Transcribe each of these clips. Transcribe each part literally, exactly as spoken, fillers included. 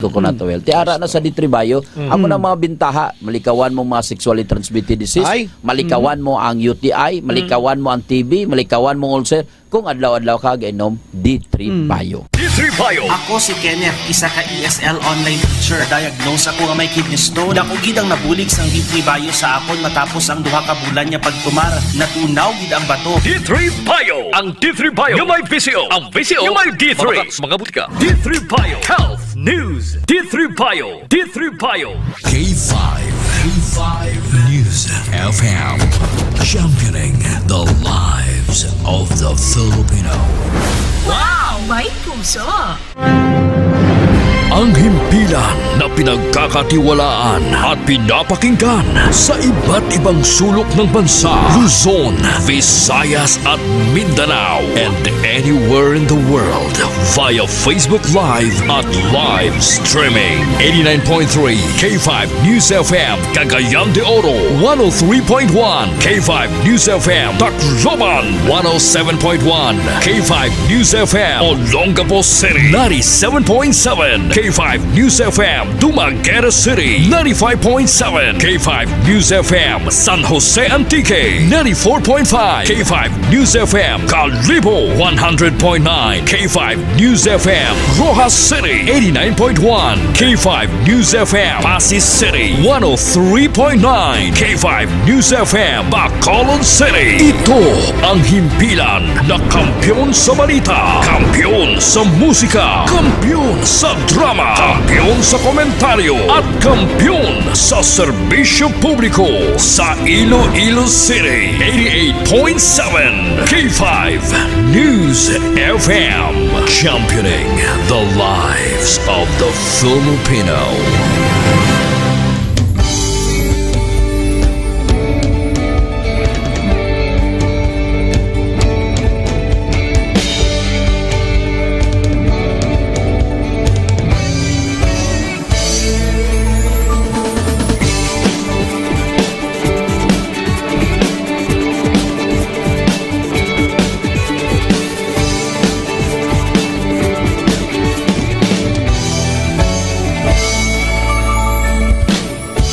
Coconut oil. Ti ara na sa D three Bio. Amo na mga bintaha, malikawan mo mga sexually transmitted disease, Ay. malikawan mo ang U T I, malikawan mo ang T B, malikawan mo ulcer. Kung adlaw-adlaw ka gainom D three Bio. D three Bio. Ako si Kenneth, isa ka E S L online teacher. Diagnose ako nga may kidney stone. Dako gid ang nabulig sang D three Bio sa akon matapos ang duha ka bulan nga pagtumar. Natunaw gid ang bato. D three Bio. Ang D three Bio nga may V C O. Ang V C O nga may D three. Mga butika. D three Bio. Health News. D three Bio. D three Bio. K five. K five News F M. Championing the lives of the Filipino. Wow! May puso! Ang himpilan na pinagkakatiwalaan at pinapakinggan sa iba't ibang sulok ng bansa, Luzon, Visayas at Mindanao, and anywhere in the world via Facebook Live at live streaming. Eighty-nine point three K five News F M, Cagayan de Oro, one oh three point one K five News F M, Tacloban, one oh seven point one K five News F M, Olongapo City, ninety-seven point seven K five News F M, Dumaguete City, ninety-five point seven K five News F M, San Jose Antique, ninety-four point five K five News F M, Kalibo, one hundred point nine K five News F M, Roxas City, eighty-nine point one K five News F M, Passi City, one oh three point nine K five News F M, Bacolod City. Ito ang himpilan na kampiyon sa balita, kampiyon sa musika, kampiyon sa drama, kampiyon sa komentaryo, at kampiyon sa serbisyo publiko sa Iloilo City. Eighty-eight point seven K five News F M, championing the lives of the Filipino.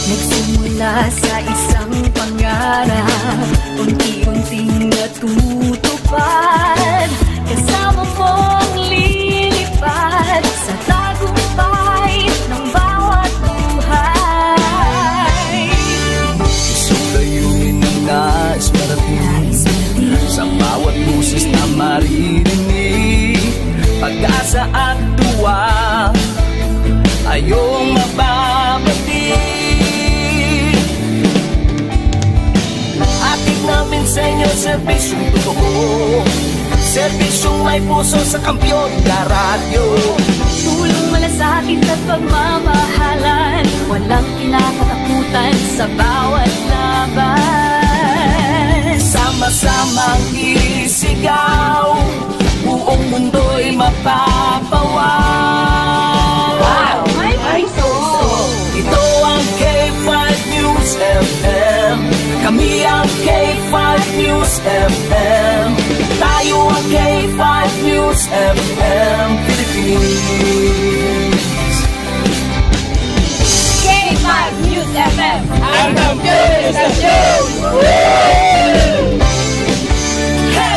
Nagsimula sa isang pangarap, unti-unting natutupad. Kasama mong lilipad sa tagumpay ng bawat buhay. Isang layunin na nais marating, sa bawat boses na maririnig, pag-asa at tuwa ay iyong mababati. Hatid namin sa inyo serbisyong totoo, serbisyong may puso sa Kampiyon na Radyo. Tulong, malasakit at pagmamahalan, walang kinakatakutan sa bawat laban. Sama-samang isigaw, buong mundo'y mapapawaw. Wow! May puso! Ito ang K five News F M. Kami ang K five News F M. Tayo ang K five News F M Philippines. K five News F M, ang kampiyon ng istasyon. Hey!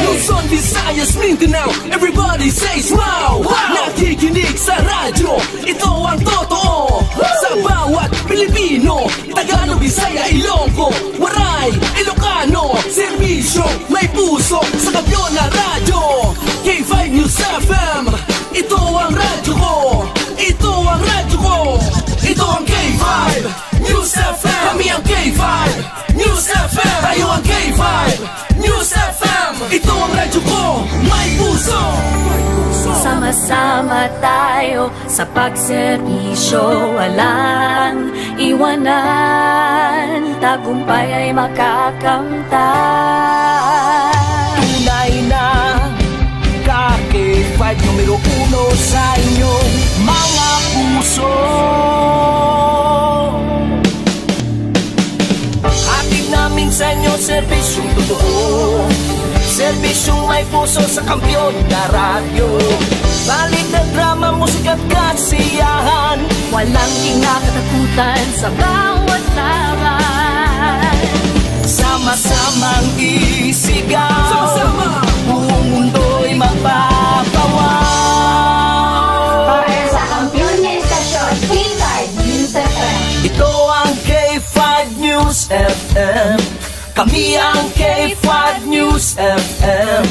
Luzon, Visayas, Mindanao, everybody says wow! Wow! Nakikinig sa radyo, ito ang totoo. Sa bawat Pilipino, Tagalog, Bisaya, Ilonggo, Waray, Ilocano, serbisyo, may puso, sa kampiyon na radyo. K five News F M, ito ang radyo ko. Ito ang radyo ko. Ito ang K five News F M. Kami ang K five News F M. Tayo ang K five News F M. Ito ang radyo ko. May puso. Sama-sama tayo sa pagserbisyo, walang iwanan, tagumpay ay makakamtan. Tunay na ka K five numero uno sa inyong mga puso. Hatid namin sa inyo serbisyong totoo, serbisyong may puso sa kampiyon na radyo. Balita, drama, musika at kasiyahan, Walang kinakatakutan sa bawat laban. Sama-samang isigaw. Sama-sama. Buong mundo'y mapapawaw. Para sa kampiyon nga estasyon, K five News F M. Ito ang K five News F M. Kami ang K five News F M.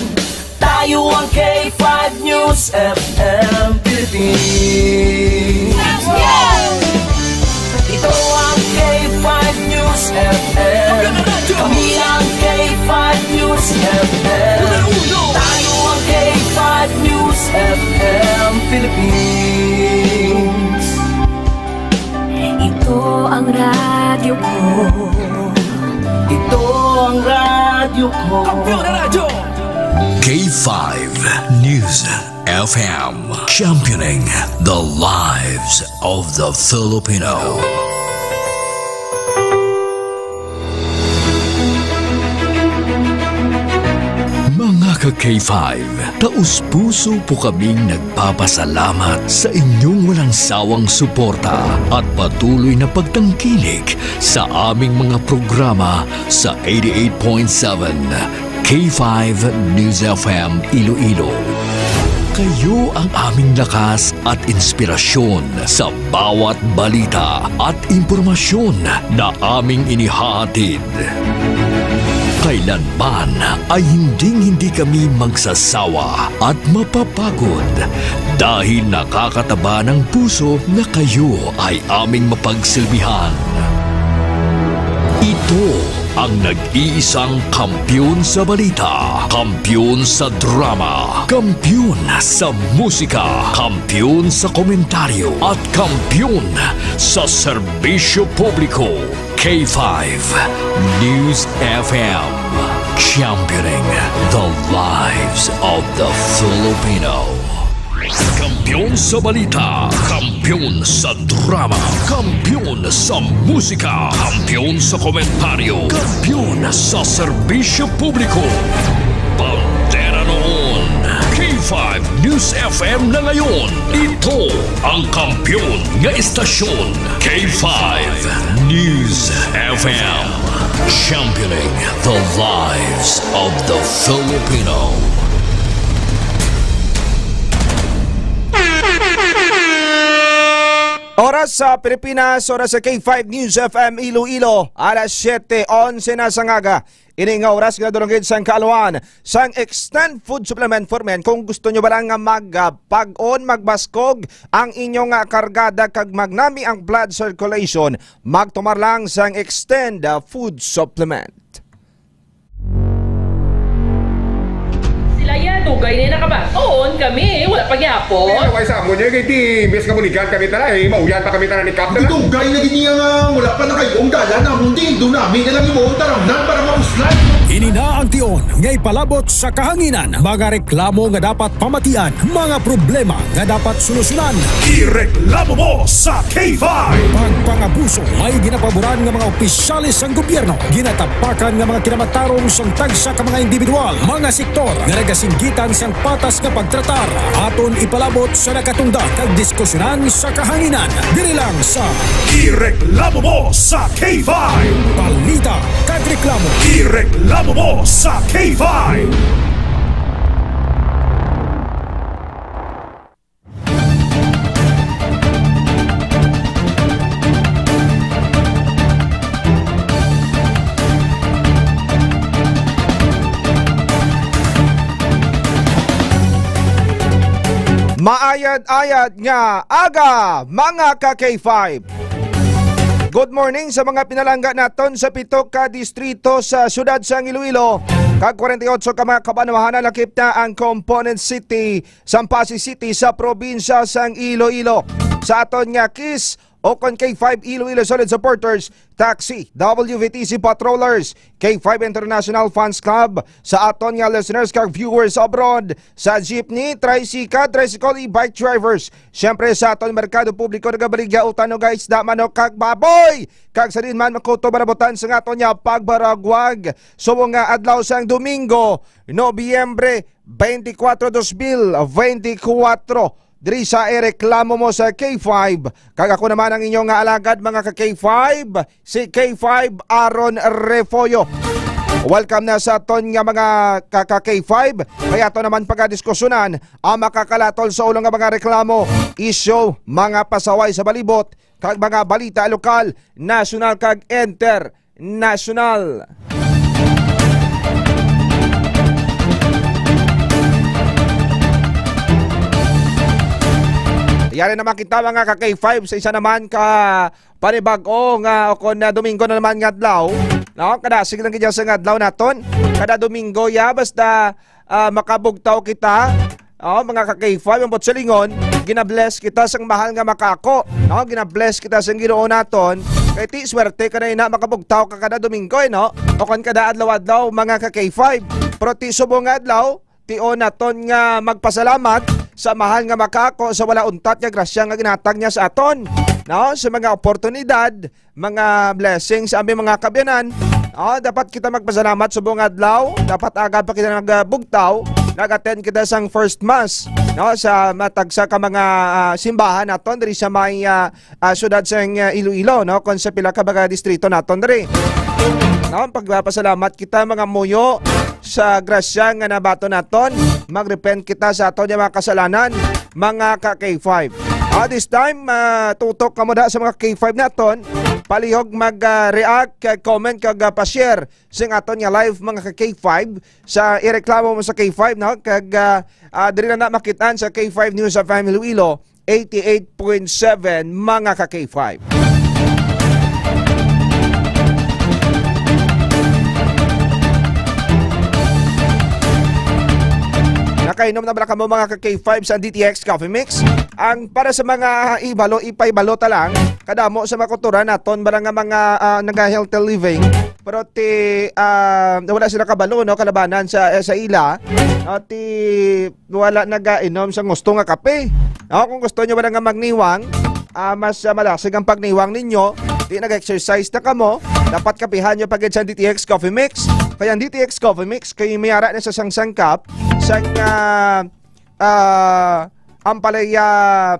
Tayo ang K five News F M Philippines. Ito ang K five News F M. Kami ang K five News F M. Tayo ang K five News F M Philippines. Ito ang radyo ko. Ito ang radyo ko. Kampiyon na radyo! K five News F M, championing the lives of the Filipino. Mga ka K five, taos-puso po kaming nagpapasalamat sa inyong walang sawang suporta at patuloy na pagtangkilik sa aming mga programa sa eighty-eight point seven K five News F M Iloilo. Kayo ang aming lakas at inspirasyon sa bawat balita at impormasyon na aming inihahatid. Kailanman ay hinding-hindi kami magsasawa at mapapagod dahil nakakataba ng puso na kayo ay aming mapagsilbihan. Ito ang nag-iisang kampiyon sa balita, kampiyon sa drama, kampiyon sa musika, kampiyon sa komentaryo, at kampiyon sa serbisyo publiko. K five News F M, championing the lives of the Filipino. Kampiyon sa balita, kampiyon sa drama, kampiyon sa musika, kampiyon sa komentaryo, kampiyon sa serbisyo publiko. Bandera noon, K five News F M na ngayon. Ito ang kampiyon nga estasyon, K five News F M. Championing the lives of the Filipino. Oras sa Pilipinas, oras sa K five News F M Iloilo, alas siyete onse na sang aga. Ini nga oras nga dulungid sang kaaluhan sang Extend Food Supplement for Men. Kung gusto nyo ba lang nga mag, ah, pag-on, magbaskog ang inyong, ah, kargada kag magnami ang blood circulation, magtumar lang sang Extend, ah, Food Supplement. Sila ya, dugay na nakabaton, kami, wala pa gyapon. Ay, away sa amon niya, kay di, imbes nga muligan kami tanan, eh, mauyan pa kami tanan ni Kap na lang. Dugay na gid niya nga, wala pa nakayo ang dalan namon, di, do nami na lang imo ang taramnan para mapuslan. Ini na ang tion nga ipalabot sa kahanginan, mga reklamo nga dapat pamatian, mga problema nga dapat solusyonan. Ireklamo mo sa K five. Pagpangabuso may ginapaboran nga mga opisyales sang gobyerno, ginatapakan nga mga kinamatarong sang tagsa ka mga individual, mga sektor nga nagasinggitan sang patas nga pagtratar. Aton ipalabot sa nakatundan kag diskusyonan sa kahanginan. Diri lang sa Ireklamo mo sa K five. Balita kag reklamo. Ireklamo mo sa K five. Maayad-ayad nga aga, mga ka K five. Good morning sa mga pinalangga naton sa pito ka distrito sa siyudad sang Iloilo, kag kwarenta y otso ka mga kabanwahanan lakip na ang component city sang Passi City sa probinsya sang Iloilo. Sa aton nga Kiss o kon K five Iloilo Solid Supporters, Taxi, W V T C Patrollers, K five International Fans Club, sa aton nga listeners kag viewers abroad, sa jeepney, tricycle, tricycle, e-bike drivers, siyempre sa aton merkado publiko nagabaligya og tanog nga isda, manok kag baboy, kag sa diin man makutob ang nabutan sa aton nga pagbaragwag subong nga adlaw sang Domingo, Nobyembre twenty-four, dos mil twenty-four. diri sa Ireklamo Mo sa K five. Kag ako naman ang inyong nga alagad, mga ka K five, si K five Aaron Refollo. Welcome na sa aton nga mga ka, ka K five. Kaya ato naman pagadiskusyonan ang makakalatol sa ulo nga mga reklamo, isyu, mga pasaway sa balibot, kag mga balita lokal, nasyonal kag internasyonal. Yari naman kita, mga ka K five, sa isa naman ka panibag-o nga, o kon, ah, Domingo na naman nga adlaw, no? Kada, sige lang gid sa nga adlaw naton. Kada Domingo, ya, basta, ah, makabugtaw kita. Oh, mga ka K five, ang butsalingon, ginabless kita sang mahal nga makako. No? Ginabless kita sang Ginoo naton. Kay ti swerte ka na ina makabugtaw ka kada Domingo, eh, no? O kon kada adlaw-adlaw, mga ka K five. Pero ti subong nga adlaw, tion naton nga magpasalamat sa mahal nga makako sa wala untat nga grasya nga ginatag niya sa aton, no? Sa mga oportunidad, mga blessings, ambi mga kabyanan. Oh, dapat kita magpasalamat subong adlaw, dapat aga pa kita nagbugtaw, nag-attend kita sang first mass, no, sa matagsa ka mga, ah, simbahan naton diri sa may, ah, ah, siyudad sang, ah, Iloilo, no, kon sa pila ka mga distrito naton diri. No, pagpasalamat kita, mga muyo, sa grasya nga nabaton naton, mag-repent kita sa aton nga mga kasalanan, mga ka K five. Ah, this time, ah, tutok kamo da sa mga K five naton, palihog mag, ah, react, kag comment, kag, ah, pa-share sing aton nga live, mga ka K five, sa Ireklamo Mo sa K five, no? Kag, ah, ah, diri na na makitaan sa K five News F M Iloilo, eighty-eight point seven, mga ka K five. Nakainom na bala kamo, mga ka K five, sa D T X Coffee Mix? Ang para sa mga ibalo, ipaibalo ta lang, kadamo sa mga kultura naton, bala nga mga, ah, naga-healthy living, pero ti, ah, wala sila kabalo, no, kalabanan sa, eh, sa ila, no, ti wala nagainom sang husto nga kape. No, kung gusto nyo wala nga magniwang, ah, mas, ah, malasig ang pagniwang ninyo, di nag-exercise na kamo, dapat kapihan nyo pa gid sa D T X Coffee Mix. Kaya ang D T X Coffee Mix kay may ara na sa sang sangkap sang, ah, ah, ampalaya,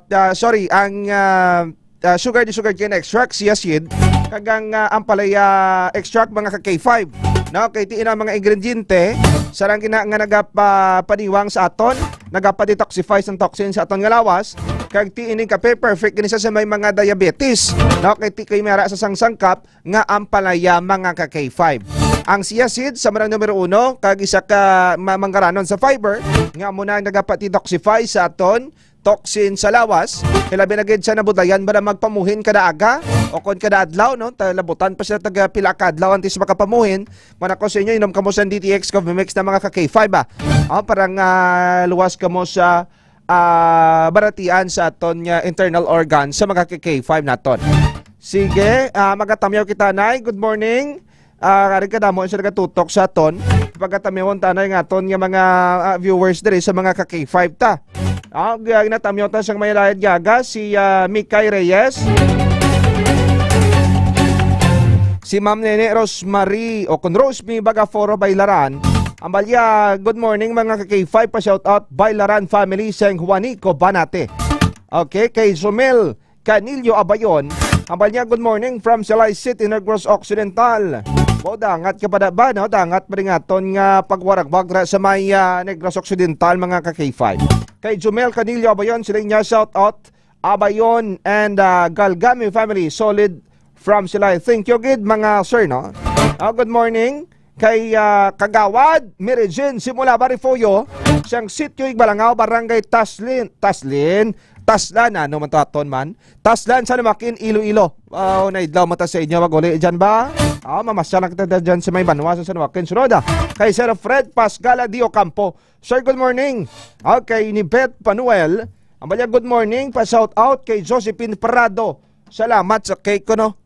ah, sorry, ang, ah, ah, sugar, di sugar cane extract, chia seed, kag ang, ah, ampalaya extract, mga ka K five. No, kay tiin ang mga ingrediente, sarang gina nga nagapapaniwang sa aton, nagapa-detoxify sang toxin sa aton nga lawas, kag ti ini kape perfect gini sa, sa may mga diabetes. No, kay ti kay may ara sa sang sangkap nga ampalaya, mga ka K five. Ang chia seed sa manang numero uno, kag isa ka ma-, manggaranon sa fiber, nga amo na ang nagapa-detoxify sa aton toxin sa lawas. Kay labi na gid sa nabudlayan ba na magpamuhin kada aga o kon kada adlaw, no? Ta-, labutan pa sila taga pila ka adlaw antes makapamuhin. Kung ako sa inyo, inom kamo sa D T X Coffee Mix na, mga ka K five, ah. Ah, para nga luwas kamo sa, ah, baratian sa aton nga internal organ sa mga ka K five naton. Sige, ah, magatamyaw kita, Nay. Good morning. Ah, ari kadamo sa nagatutok sa aton. Pagkatamyawon ta na yung aton nga mga, ah, viewers diri sa mga ka K five ta. Ah, g-, ginatamyaw ta siyang may layad gaga, si, ah, Mikay Reyes. Si Ma'am Nene Rosemary, o kun Rosemy Bagaforo Bailaran. Ang balya, good morning, mga ka K five, pa shout out Bailaran family, sang Juanico, Banate. Okay, kay Sumil Canillo Abayon. Ang balya, good morning from Silay City, Negros Occidental. Wow, dangat ka pa da ba, no? Dangat pa rin aton nga pagwaragbag ra sa may, ah, Negros Occidental, mga ka K five. Kay Jumel Canillo Abayon, sila niya, shout out Abayon and, ah, Galgami family, solid from Silay. Thank you gid, mga sir, no? Ah, good morning kay, ah, Kagawad Mary Jane Simula Barifoyo, siyang Sitio Igbalangaw, Barangay Taslin, Taslin, Taslan, ano man to aton man? Taslan, San Joaquin, Iloilo. Wow, naidlaw man ta sa inyo, mag-uli dyan ba? Ah, mamasyal lang kita dyan sa may banwa sa San Joaquin, sunod, ah. Kay Sir Fred Pascala Dio Campo. Sir, good morning. Okay, ni Beth Panuel. Ang balya, good morning. Pa-shout out kay Josephine Prado. Salamat sa cake ko, no?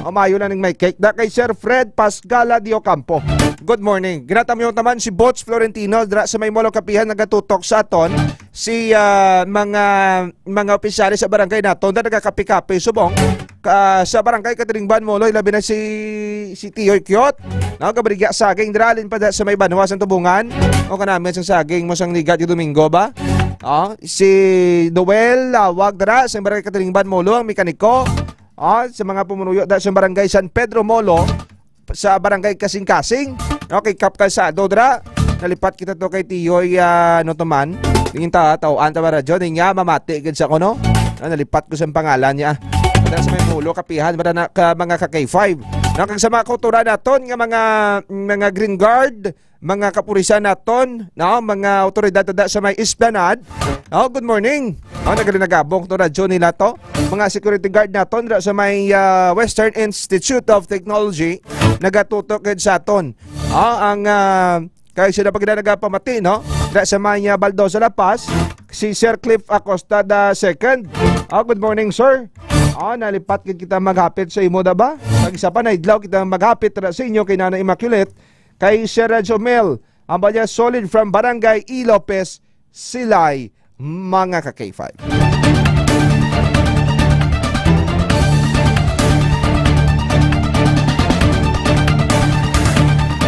O, maayo lang ning may cake. Da kay Sir Fred Pascala Diocampo. Good morning. Ginatamyo naman si Bots Florentino dira sa may Molo Kapihan, nagatutok sa aton. Si, ah, mga, mga opisyales sa barangay naton na nagakape-kape subong. Ka-, sa barangay Katilingban, Molo, ilabi na si, si Tiyoy Kyot. No, gabaligya saging dira, alin pa da sa may banwa sang Tubungan. O kanami sang saging mo sang Liga di Domingo ba? Oh, si Noel Lawag dira sa Barangay Katilingban, Molo, ang mekaniko. Oh, sa mga pumunuyo da sa Barangay San Pedro, Molo, sa Barangay Kasing-Kasing. Okay, Kap Kalsado dira. Nalipat kita to kay Tiyoy, ah, ano to man. Tingin ta, tawaan ta ba radyo? Di nga, mamati gid sa kuno. Ah, nalipat ko sa pangalan niya. Dira sa may Molo, kapihan, para na, ka, mga ka K five. No, kag sa mga kauturan naton nga mga, mga Green Guard, mga kapulisan naton, no, mga awtoridad tada sa may Esplanade. Oh, good morning. Oh, nagalinagabong to radyo nila to. Mga security guard naton dira sa may, ah, Western Institute of Technology nagatutok gid sa aton. Ah, ang, ah, kay sila pa gid ang nagapamati, no? Dira sa may, ah, Baldosa, La Paz, si Sir Cliff Acosta the second. Ah, good morning, sir. Ah, nalipat gid kita maghapit sa imo da ba? Pag isa pa na idlaw kita maghapit ra sa inyo kay Nanay Immaculate, kay Sir Jomel, ang banya solid from Barangay E. Lopez, Silay, mga ka K five.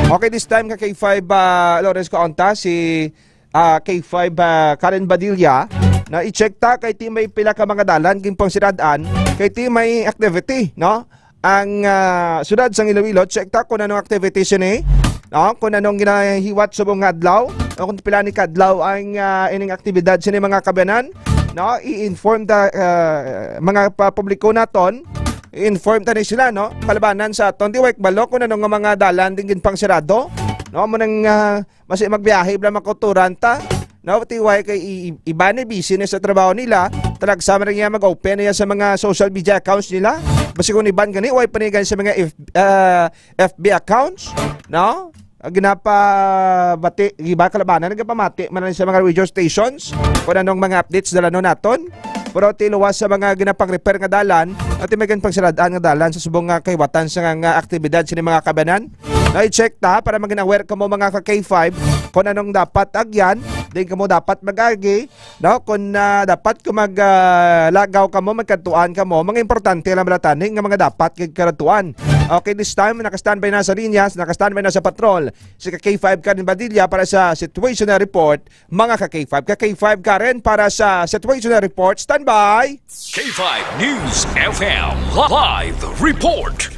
Okay, this time ka K five, ah, Lawrence Kaonta, si, ah, K five, ah, Karen Badilla, na i-check ta kay ti may pila ka mga dalan ginpangsirad-an, kay ti may activity, no? Ang, ah, siyudad sang Iloilo, check ta kung anong activities ini, no? Kung anong ginahiwat subong nga adlaw, o kung pila ni kadlaw ang, ah, ining aktibidad sini mga kabanan, no? I-inform ta, ah, mga papubliko naton, i-inform ta ni sila, no? Palabanan sa aton, di wa ikbalo kung ano nga mga dalan din ginpangsirado, no? Mo nang, ah, Basi magbiyahe bala, makuturan ta. No, ti way kay i-, i-, iba ni busy na sa trabaho nila. Talagsa man niya mag-open niya sa mga social media accounts nila. Basi kung iban gani, way pa niya gani sa mga F-, ah, F B accounts, no? Ang ginapabati, iba kalabanan, nagapamati man sa mga radio stations kung anong mga updates dala no naton. Pero ti luwas sa mga ginapang-repair nga dalan, at may pangsirad-an nga dalan sa subong nga kahiwatan sa nga, nga aktibidad sini mga kabanan. Na i-check ta para maging aware kamo mga ka K five kung anong dapat agyan, din kamo dapat mag-agi, no? Kung, ah, dapat kung mag, ah, lagaw kamo, magkadtuan kamo, mga importante lang bala tani nga mga dapat kag kadtuan. Okay, this time, naka-standby na sa linyas, naka-standby na sa patrol si ka K five Karen Badilla para sa situational report, mga ka K five. Ka K five Karen para sa situational report, standby! K five News F M live report.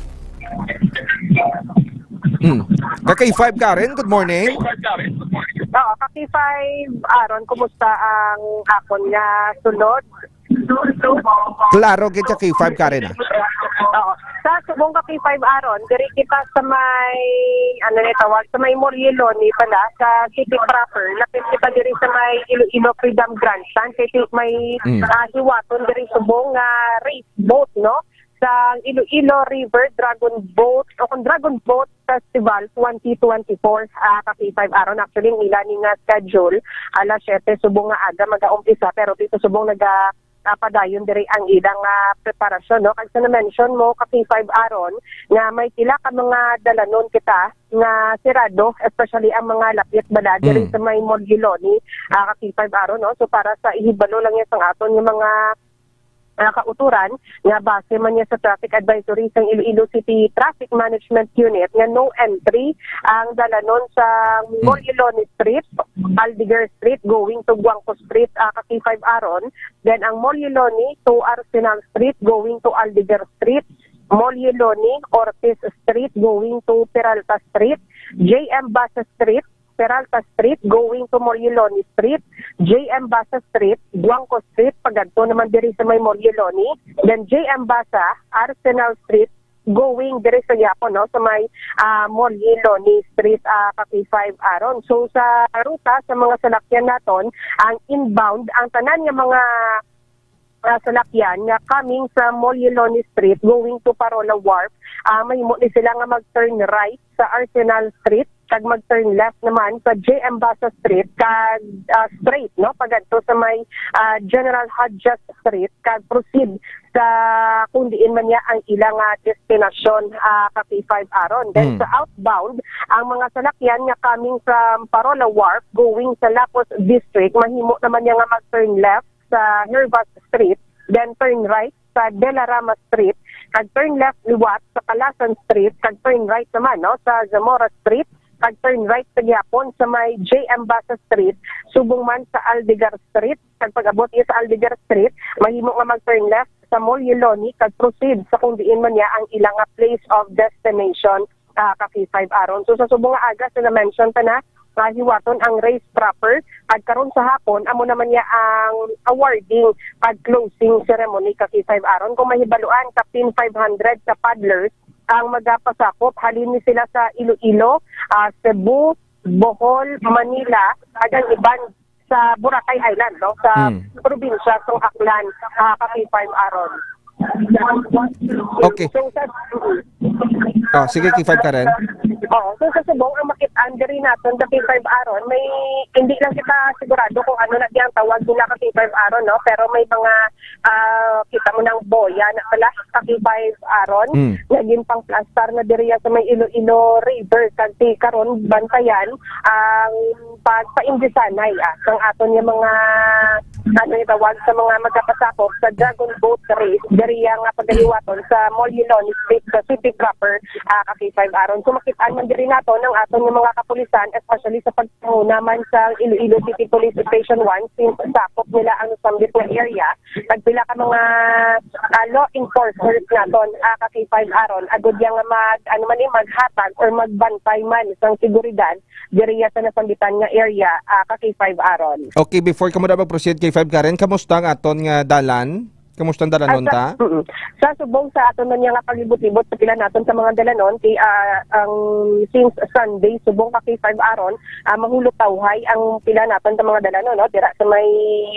Hmm. Ka K five Karen, good morning. Oo, ka K five Aaron, kumusta ang akon nga sunod? Klaro gid ka K five Karen, ah. Oo. Sa subong ka K five Aaron, diri kita sa may, ano ni tawag, sa may Morieloni pala, sa city proper. Lapit kita diri sa may Iloilo Freedom Grandstand. Kay ti-, may, Mm. ah, hiwaton diri subong nga race boat, no? Sa Iloilo River Dragon Boat, o kung Dragon Boat Festival twenty twenty-four, ah, ka K five Aaron. Actually, ang ila ni nga schedule, alas siyete subong nga aga mag-aumpisa, pero dito subong naga, ah, padayon diri ang ilang, ah, preparasyon, no? Kag sa na-mention mo, ka K five Aaron, nga may pila ka mga dalanon kita nga sirado, especially ang mga lapit bala diri Mm. sa may Morieloni, ah, ka K five Aaron, no? So, para sa ihibalo lang yan sa aton nga mga, ah, kauturan, nga base man niya sa traffic advisory sang Iloilo City Traffic Management Unit nga no entry ang dalanon sa Mm. Morieloni Street, Aldeguer Street going to Guangco Street, ah, ka K five Aaron, then ang Morieloni to Arsenal Street going to Aldeguer Street, Morieloni, Ortiz Street going to Peralta Street, J M Basa Street, Peralta Street going to Morieloni Street, J M Basa Street, Guangco Street, pagadto naman diri sa may Morieloni, then J M Basa, Arsenal Street, going diri sa Yapo, no, sa may, ah, Morieloni Street, ah, ka K five Aaron. So, sa ruta sa mga salakyan naton, ang inbound, ang tanan nga mga, ah, salakyan nga coming sa Morieloni Street, going to Parola Wharf, ah, mahimo ni sila nga mag-turn right sa Arsenal Street, kag mag-turn left naman sa J M Basa Street, kag, ah, straight, no, pagadto sa may, ah, General Hodges Street, kag proceed sa kung diin man niya ang ilang, ah, destinasyon, ah, ka K five Aaron. Then Mm. sa outbound, ang mga salakyan nga coming from Parola Wharf going sa Lapuz District, mahimo naman niya nga mag-turn left sa Hervas Street, then turn right sa De La Rama Street, kag turn left liwat sa Calasan Street, kag turn right naman, no, sa Zamora Street, kag turn right sa gihapon sa may J M Basa Street, subong man sa Aldegar Street. Kag pag-abot niya sa Aldegar Street, mahimo nga mag-turn left sa Mall Yoloni kag proceed sa kung diin man niya ang ilang nga place of destination, ah, ka K five Aaron. So sa subong nga aga, sa na-mention ta na, ah, hiwaton ang race proper. Kag karon sa hapon, amo naman niya ang awarding kag closing ceremony ka K five Aaron. Kung mahibaluan, kapin five hundred ka paddlers ang magapasakop. Halin ni sila sa Iloilo, ah, Cebu, Bohol, Manila, kag ang iban sa Boracay Island, no, sa Hmm. probinsya sang Aklan, ah, ka K five Aaron. Okay. So, sa, mm. Oh, sige, K five Karen. Oo, so sa subong ang makit-an diri naton sa K five Aaron, may, hindi lang kita sigurado kung ano na ang tawag nila ka K five Aaron, no? Pero may mga, ah, kita mo ng boya na pala ka K five Aaron, Mm. naging pang-plastar na diri sa may Iloilo River. Kag ti karon, bantayan ang pagpaindisanay, ah, sang aton nga mga, ano itawag, sa mga magapasakop sa Dragon Boat Race diri nga pagahiwaton sa Mall Yoloni Street sa city proper, ah, ka K five Aaron. So makit-an man diri naton ang aton nga mga kapulisan, especially sa pagpanguna man sa Iloilo City Police Station one, since sakop nila ang sambit nga area. Nagpila ka mga, ah, law enforcers naton, ah, ka K five Aaron, agud yang mag, ano man ni, maghatag or magbantay man sang seguridad diriya sa nasambitan nga area, ah, ka K five Aaron. Okay, before kamo na mag-proceed, K five Karen, kamusta ang aton nga dalan? Kamusta ang dalanon Ah, sa, ta? mm. Sa subong sa aton man nga palibot-libot sa pila naton sa mga dalanon, kay, ah, ang since Sunday, subong ka K five Aaron, ah, mahulog tawhay ang pila naton sa mga dalanon, no? Dira sa may,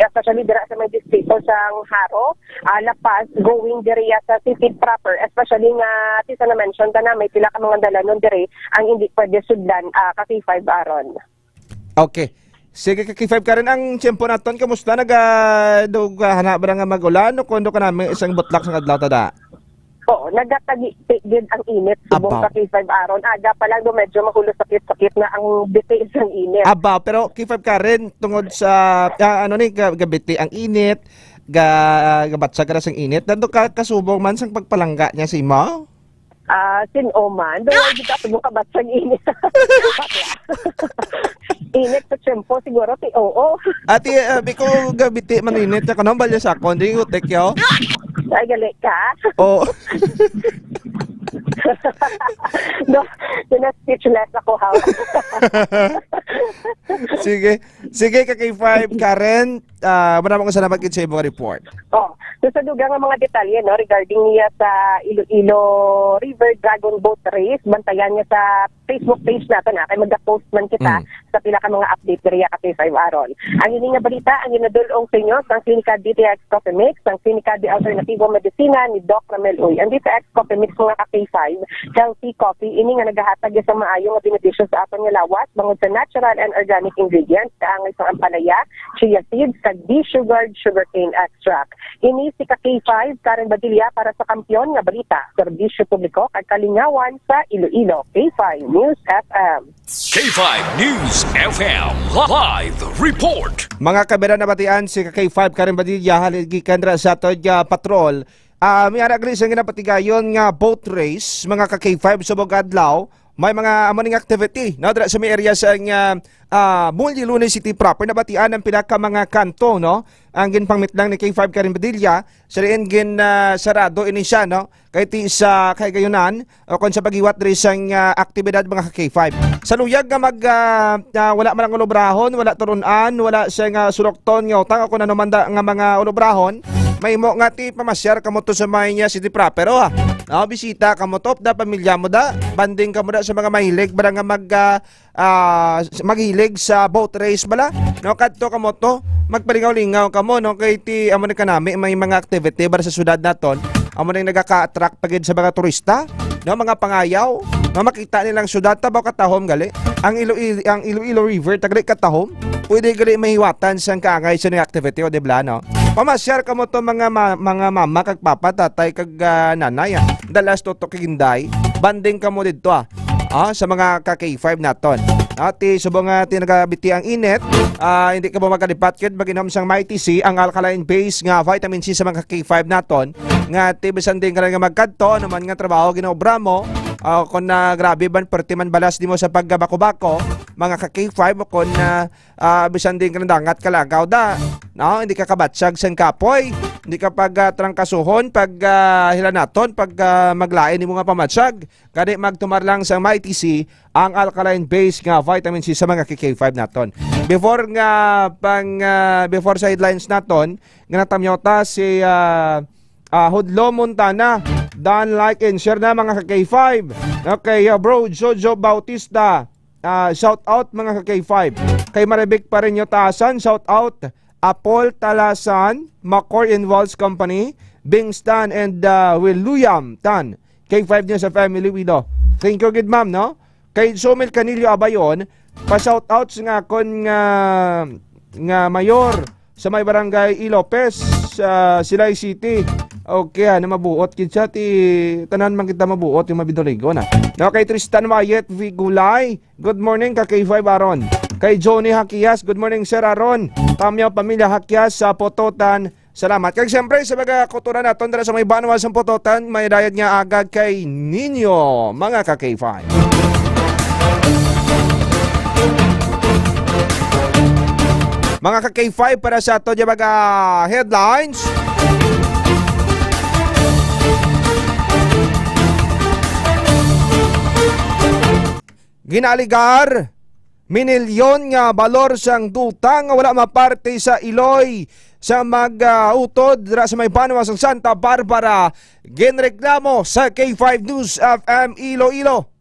especially dira sa may distrito sang Jaro, ah, La Paz, going diriya sa city proper, especially nga, ti sa na-mention ta na, may pila ka mga dalanon diri ang hindi pwede sudlan, ah, ka K five Aaron. Okay. Sige, ka K five Karen, ang tiyempo naton, kamusta? Naga, do, hana ba nga mag-ulan o kundo ka nami isang butlak sa adlaw ta da? Oo, nagatagi gid ang init subong Abaw. ka K five Aaron. Aga pa lang do medyo mahulo sakit-sakit na ang biti sang init. Aba, pero K five Karen, tungod sa, ah, ano ni, ga-, gabiti ang init, ga-, gabatsa ka na sang init, nando ka kasubong man sang pagpalangga niya sa imo? Ah, sin-o man, do wala gid ako mo kabatsa ang init. Init sa tiyempo siguro, ti, oo. Ati, ah, biko gabiti maninit ka, kanang balya sa akon, di utik yo. Ay, gali ka. Oo. No, sina speechless ako, ha? Sige. Sige, ka K five, Karen, ah, maraming salamat gid sa imong report. Oh, so sa dugang nga mga detalye, no, regarding niya sa Iloilo River Dragon Boat Race, bantayan niya sa Facebook page naton, ha, kay mag-post man kita Mm. sa pila ka mga update diriya ka K five Aaron. Ang ini nga balita ang ginadul-ong sa inyo sang Klinika D T X Coffee Mix, sang Klinika de Alternativo Medicina ni Doc Ramel Uy. Ang D T X Coffee Mix, mga ka K five, healthy coffee ini nga nagahatag sa maayo nga benepisyo sa aton nga lawas bangod sa natural and organic ingredients, kaangay sang ampalaya, chia seeds, kag desugared sugarcane extract. Ini si ka K five, Karen Badilla para sa Kampiyon nga Balita, Serbisyo Publiko kag Kalingawan sa Iloilo, K five News F M. K five News F M live report. Mga kamera, nabatian si ka K five Karen Badilla, halin gikan ra sa aton nga patrol. Ah, may ara gali sa ginapatigayon nga boat race, mga ka K five, subong adlaw. May mga amo ning activity, no? Dira sa may area sa nga, ah, Mall Yoloni City proper, nabatian ang pila ka mga kanto, no? Ang ginpangmitlang ni K five Karen Badilla, sa diin gin, ah, sarado ini siya, no? Kay ti sa kahigayunan, o kon sa paghiwat diri sang, ah, aktibidad, mga ka K five. Sa luyag nga mag, ah, ah, wala man ang ulubrahon, wala turun-an, wala siya nga sulokton nga utang, o kon ano man da, nga mga ulubrahon, mahimo nga ti pamasyar kamo to sa may, ah, city proper, oh, ah. Oh, bisita kamo to, da pamilya mo da, banding kamo da sa mga mahilig, ba nga mag, ah, ah, s-, maghilig sa boat race bala, no? Kadto kamo to, magpalingaw-lingaw kamo, no? Kay ti, amo ni kanami, may mga activity ba sa syudad naton, amo nang nagaka-attract pa gid sa mga turista, no? Mga pangayaw, no? Makita nilang syudad, tabaw katahom gali. Ang Ilo-, ang Iloilo River, tagali katahom. Pwede gali mahiwatan sang kaangay sa ning activity, o, di ba, no? Pamasyar kamo to, mga ma-, mga mama, kag papa, tatay, kag, ah, nanay, ah. Dalas to, to, kag inday. Banding kamo didto, ah. Ah, sa mga ka K five naton. Ati, subong nga ti nagabiti ang init, ah, hindi ka mo magkalipat gid mag-inom sang Mighty C, ang alkaline base nga vitamin C sa mga K five naton, nga ti bisan din ka lang nga magkadto, ano man nga trabaho ginaobra mo, Ah, kung na grabe man, perti man balas nimo sa paggabako-bako, mga ka K five, kung na, ah, bisan din ka nadangat kalagaw da, no? Hindi ka kabatsag sang kapoy, hindi ka pag, ah, trangkasuhon, pag, ah, hilanaton, pag, ah, maglain nimo nga pamatsag, kani magtumar lang sa Mighty C, ang alkaline base nga vitamin C sa mga ka K five naton. Before nga pang, ah, before sa headlines naton, nga natamyota si, ah, ah, Hudlo Montana. Dan, like and share na, mga ka K five. Okay, uh, bro, Jojo Bautista. Ah, shout out, mga ka K five. Kay Marivic Pareño Tasan, shout out. Apol Talasan, Macor Involves Company, Bing Stan, and, uh, William Tan. K five News F M Iloilo. Thank you, good ma'am, no? Kay Jomel Canillo Abayon, pa-shout out nga akon nga, nga mayor sa may barangay Ilopez, sa Silay City. Okay, ano, mabuot gid siya, ti tanan man kita mabuot yung mabidoligo na. No, kay Tristan Wayet V Gulay, good morning ka K five Aaron. Kay Johnny Hakias, good morning Sir Aaron. Tamyaw pamilya Hakias sa Pototan. Salamat. Kag siyempre, sa mga kauturan naton dira sa may banwa sang Pototan, may dayad nga aga kay ninyo, mga ka K five. Mga ka K five, para sa aton nga mga headlines. Ginaligar, minilyon nga balor sang duta nga wala maparte sa iloy sa mag-utod dira sa may banwa sang Santa Barbara, ginreklamo sa K five News F M Iloilo.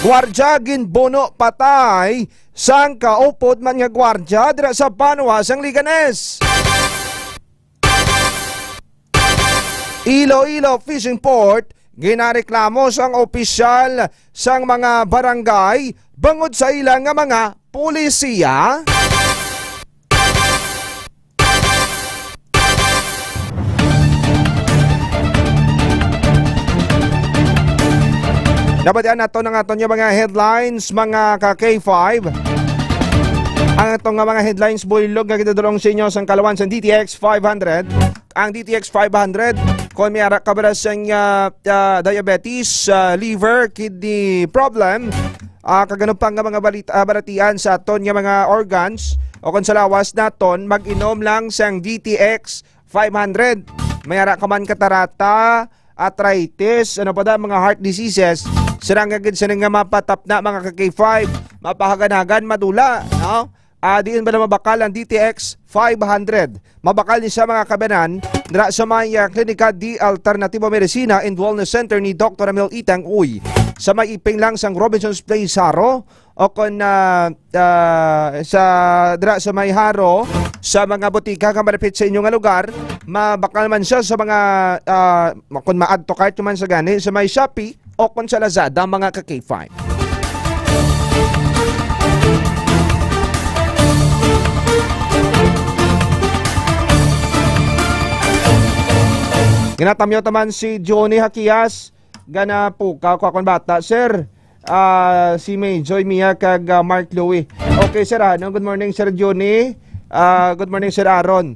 Gwardya ginbuno patay sang kaupod man nga gwardya dira sa banwa sang Leganes. Iloilo Fishing Port, ginareklamo sang opisyal sang mga barangay bangod sa ila nga mga pulisiya. Nabatian nato ang aton nga mga headlines, mga ka K five. Ang aton nga mga headlines, buylog nga gidadulong sa inyo sang kalawan sang D T X five hundred. Ang D T X five hundred, kung may ara ka ba sang, ah, ah, diabetes, ah, liver, kidney problem, ah, kag ano pa nga mga balita, ah, balatian sa aton nga mga organs o kung sa lawas naton, mag-inom lang sang D T X five hundred. May ara ka man katarata, arthritis, ano pa da, mga heart diseases, sarang gid sini nga mapatapna, mga ka K five, mapahaganagan, madula, no? Ah, diin ba na mabakal ang D T X five hundred? Mabakal ni sa mga kabanan dira sa may, ah, Klinika de Alternativo Medicina and Wellness Center ni Doktor Amel Itang Uy, sa may iping lang sang Robinson's Place, Jaro, o kon, ah, ah, sa, dira sa may Jaro, sa mga botika nga malapit sa inyo nga lugar, mabakal man siya sa mga, ah, kon maadto kahit man sa gani, sa may Shopee, o kon sa Lazada, mga ka K five. Ginatamyaw taman si Johnny Hakias, gana pukaw ko akon bata, sir. Ah, si May Joy Mia kag, ah, Mark Louie. Okay, sir, ano? Good morning, Sir Johnny. Ah, good morning, Sir Aaron.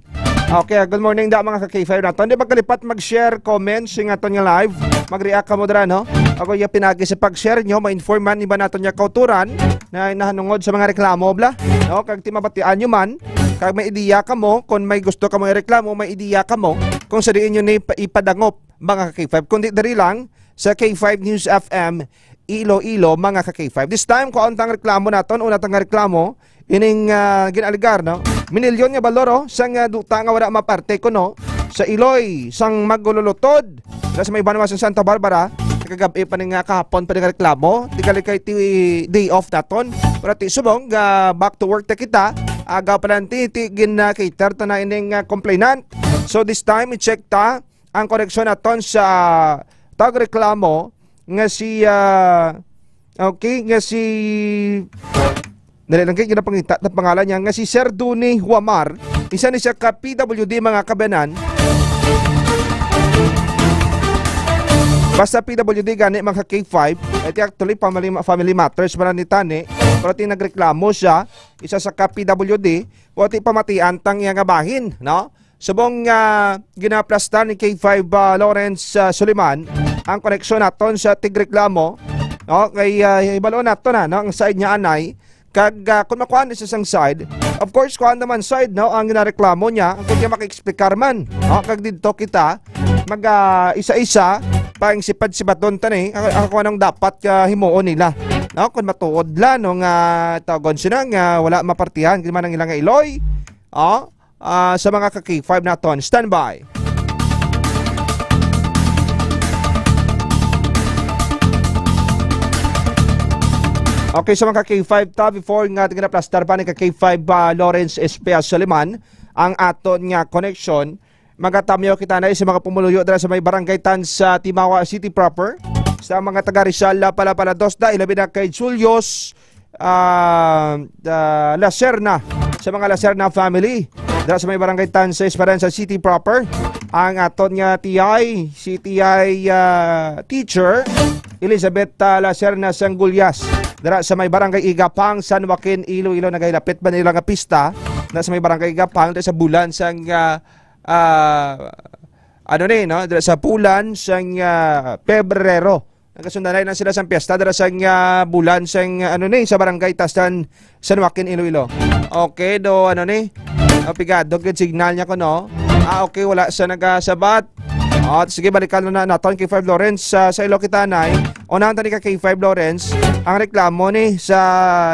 Okay, ah, good morning da, mga ka K five naton. Di ba kalipat mag-share, comment sing aton nga live? Mag-react kamo dira, no? Ako iya pinagi sa pag-share nyo, ma-inform man iba naton nga kauturan na nahanungod sa mga reklamo, bla? No? Kag ti mabatian nyo man, kag may ideya kamo, kung may gusto kamo ireklamo, may ideya kamo, kung sa diin nyo ni pa-, ipadangop, mga ka K five. Kundi diri lang sa K five News F M Iloilo, mga ka K five. This time, kuhaon tang reklamo naton, una tang reklamo, ining, ah, gin-alegar, no? Minilyon nga balor, oh, sang, ah, duta nga wala maparte kuno sa iloy sang magululutod dira sa may banwa sa Santa Barbara. Kagab-i pa ni nga kahapon pa ni nga reklamo, di gali kay ti day off naton. Pero ti subong, ah, back to work ta kita. Aga pa lang ti, ti gin, ah, cater ta na ining, ah, complainant. So this time, i-check ta ang koneksyon naton sa tagreklamo nga si, ah, okay, nga si, dali lang kay ginapangita na pangalan niya, nga si Sir Duni Huamar, isa ni siya ka P W D, mga kabanan. Basta P W D gani, mga K five, ito actually family, family matters man ni tani, pero ti nagreklamo siya, isa sa ka P W D, pero ti pamatian tang iya nga bahin, no? Subong nga ginaplastar ni K five, ah, Lawrence, ah, Suliman ang koneksyon naton sa tigreklamo, no? Kay, ah, hibaloon nato na, no, ang side niya anay. Kag, ah, kung makuha ni sa isang side, of course, kuha naman side, no, ang ginareklamo niya, kung niya maka-explicar man, no? Kag didto kita mag, ah, isa-isa pa ang sipad-sibaton tani, ang, ang kung anong dapat, ah, himuon nila, no? Kung matuod la, no, nga tawgon sila nga wala mapartihan, kay man ang ilang iloy, oh, ah, sa mga ka-K five naton. Standby. Okay, sa mga ka-K five ta, before nga ginaplastar pa ni ka-K five, ah, Lawrence Espea Suliman ang aton nga connection, magatamyaw kita na sa mga pumuluyo dira sa may barangay Tan sa Timawa City proper, sa mga taga Rizal, La Pala, Pala Dos, da, ilabi na kay Julius ah, ah, Lacerna, sa mga Lacerna family. Dira sa may barangay Tansa, Esperanza City proper, ang aton nga T I, si T I, ah, teacher, Elizabeth, ah, Lacerna Sangulyas. Dira sa may barangay Igapang, San Joaquin, Iloilo, nagahilapit ba nila nga pista? Na sa may barangay Igapang, dira sa bulan sang, ah, ah, ano ni, no? Dira sa bulan sang, ah, Pebrero. Nagasundanay na sila sang piyesta dira sang, ah, bulan sang, ah, ano ni, sa barangay Tastan, San Joaquin, Iloilo. Okay, do, ano ni? Ah, pigado gid signal niya ko, no? Ah, okay, wala sa nagasabat. Ah, sige, balikan na naton kay K five Lawrence, ah, sa Iloquitanay. Unahan tani ka kay K five Lawrence, ang reklamo ni sa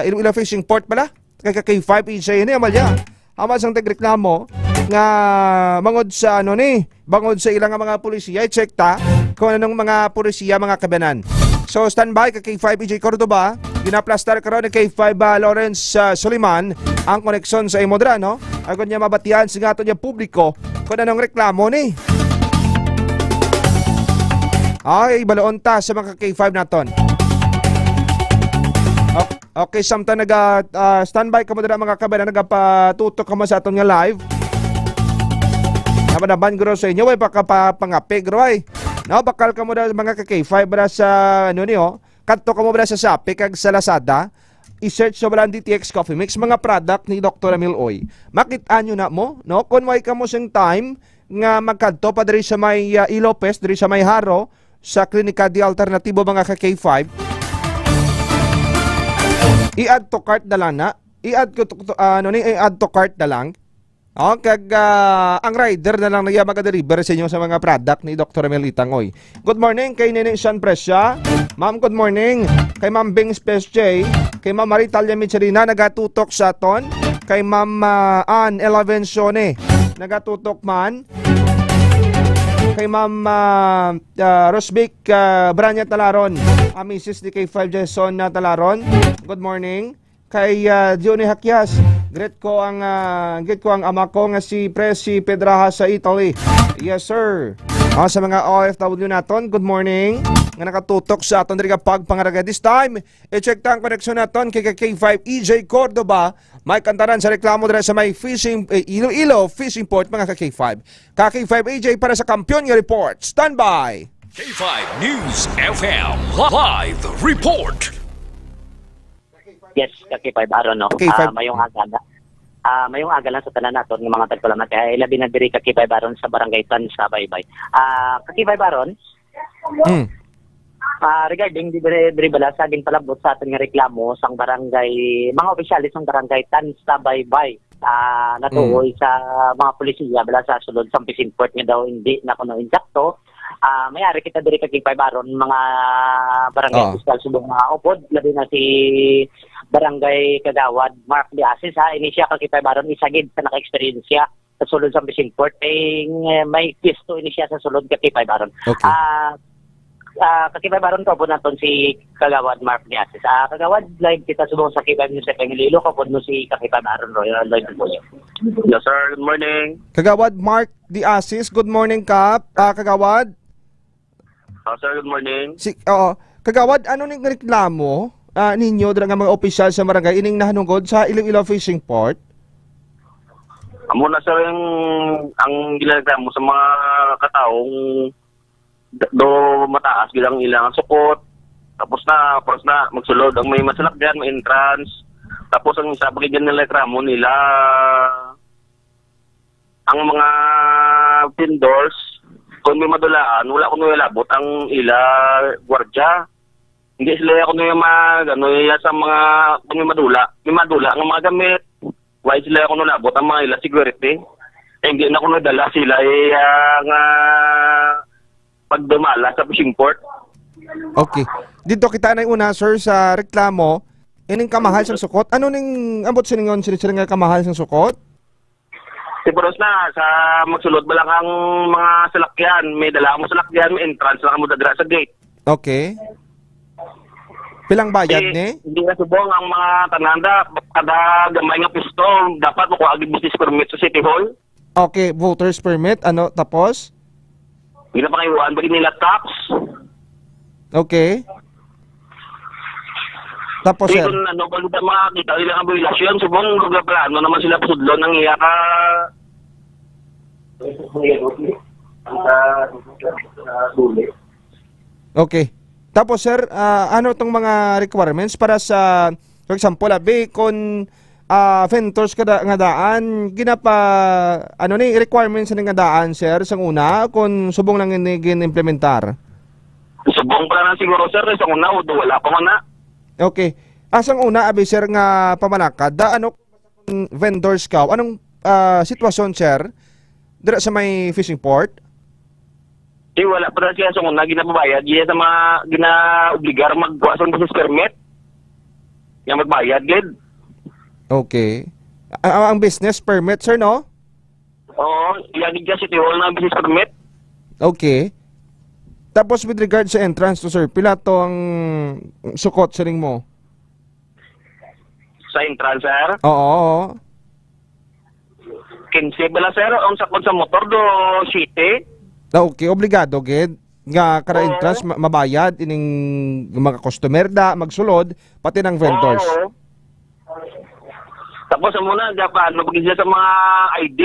Iloilo Fishing Port pala. Kay ka K five E J ni Amalia. Amas ang tagreklamo nga bangod sa ano ni, bangod sa ilang mga polisiya, i-check ta kung anong mga polisiya, mga kabanan. So, standby ka K five E J Cordoba, ginaplastar karon ni K five, ah, Lawrence, ah, Suliman ang koneksyon sa imo dira, no? Agon niya mabatian sa aton niya publiko kung anong reklamo ni. Ay, baloon ta sa mga K five naton. Okay. Okay, samtang naga, ah, standby kamo dira, mga kabayan, nagapatutok kamo sa aton nga live. Naman-naman, guro, sa inyo, way pa ka pa pangapi, guro, ay. No, bakal kamo dira, mga ka K five, bra sa, ano niyo, kadto kamo bra sa Shopee kag sa Lazada, i-search sa balang D T X Coffee Mix, mga product ni Doktor Emil Uy. Makit-an nyo na mo, no? Kung way kamo sing time nga magkadto pa diri sa may, ah, Ilopez, diri sa may Haro, sa Klinika de Alternatibo, mga ka K five. I-add to cart na lang na. I-add ko to, to, ah, ano ni, i-add to cart na lang. Oh, kag, ah, ang rider na lang na iya maga-deliver sa inyo sa mga product ni Doktor Mel Itangoy. Good morning kay Nene Sean Presya. Ma'am, good morning. Kay Ma'am Bing Space J, kay Ma'am Marita Lemicharina, nagatutok sa aton. Kay Ma'am, ah, Ann Elavencione, nagatutok man. Kay Ma'am, ah, ah, Rosbic, ah, Branya Talaron, ang misis ni K five Jason na Talaron. Good morning. Kay, ah, Johnny Hakyas, greet ko ang, ah, greet ko ang ama ko nga si Presi Pedraha sa Italy. Yes, sir. Ah, sa mga O F W naton, good morning. Nga nakatutok sa aton diri nga pagpangaragay. This time, i-check ta ang koneksyon naton kay ka K five E J Cordoba. May kantaran sa reklamo dira sa may fishing, eh, Iloilo Fishing Port, mga ka K five. Ka K five A J para sa Kampiyon nga Report. Standby! K five News F M live report. Yes, ka K five Aaron, no? K five. Ah, mayong aga na. Ah, mayong aga lang sa tanan naton nga mga tagpalamat. Kay labi na diri ka K five Aaron sa Barangay Tan sa Baybay. Ah, ka K five Aaron, Mm. ah, regarding di diri, diri bala sa ginpalabot sa aton nga reklamo sang barangay, mga opisyales sang barangay Tan sa Baybay. Ah, natuoy sa mga polisiya bala sa sulod sang fishing port nga daw hindi na kuno insakto. Ah, may ari kita diri ka K five Aaron, mga barangay Ah. opisyal subong nga upod, labi na si Barangay Kagawad Mark De Asis, ha. Ini siya ka K five Aaron, isa gid sa naka-eksperyensya sa sulod sang fishing port. Kay, eh, may pwesto ini siya sa sulod ka K five Aaron. Okay. Ah, ah, ka K five Aaron, kaupod naton si Kagawad Mark De Asis. Ah, Kagawad, live kita subong sa K five News F M Iloilo, kaupod mo si ka K five Aaron Roy, Lloyd Rebollo. Yes, sir. Good morning. Kagawad Mark De Asis, good morning, Kap. Ah, Kagawad. Oh, sir, good morning. Si, oo. Kagawad, ano ning reklamo, ah, ninyo dira nga mga opisyal sa barangay ining nahanungod sa Iloilo Fishing Port? Amo na, sir, ang, ang ginareklamo sa mga kataong d-, do mataas gid ang ilang sukot. Tapos na, tapos na, magsulod ang may masalakyan, may entrance. Tapos ang isa pa gid nila reklamo nila, Ang mga vendors, kung may madulaan, wala kuno labot ang ila gwardya. Hindi sila kuno yung mag, ano, iya sa mga, kung may madula. May madula ang mga gamit. Why sila kuno labot ang mga ila security? Eh, hindi na kuno dala sila, eh, ang, ah, pagdumala sa fishing port. Okay. Dito kita na una, sir, sa reklamo. Ining kamahal sang sukot. Ano ning ambot siningon, sir, sir, nga kamahal sang sukot? Siguro na, sa magsulod ba lang ang mga salakyan? May dala mo salakyan, may entrance lang mo dadra sa gate. Okay. Pilang bayad Eh, ni? Hindi na subong ang mga tananda, kada gamay nga pwesto, dapat makuha ang business permit sa City Hall. Okay, voter's permit, ano, tapos? Ginapangayuan ba nila tax? Okay. Tapos, Di sir? Kung ano, kung sa mga kita nila nga violation, subong lugar plano naman sila pasudlon ang iya ka ang sa sa duli. Okay. Tapos, sir, ah, ano tong mga requirements para sa, for example, abi, kung ah, vendors kada nga daan, ginapa, ano ni, requirements ni nga daan, sir, sang una, kung subong lang ini gin-implementar? Subong pa na siguro, sir, sa una, o wala pa man na. Okay. Asang una, abi, sir, nga pamalakad, da, ano, vendors ka, anong ah, sitwasyon, sir, dira sa may fishing port? Di, wala pa na siya sa una, ginababayad. Iya sa mga ginaobligar magkuha sa business permit. Nga magbayad, gid. Okay. A- ang business permit, sir, no? Oo, iya gid siya City Hall na business permit. Okay. Tapos with regard sa entrance to, sir, pila to ang sukot sining mo? Sa entrance, sir. Oo, oo. Kinse bala, sir, ang sakon sa motor do, siyete. Ah, okay, obligado gid nga kada Oo. Entrance ma- mabayad ining mga customer da magsulod pati ng vendors. Oo. Tapos amo na, dapat ano, pag sa mga I D,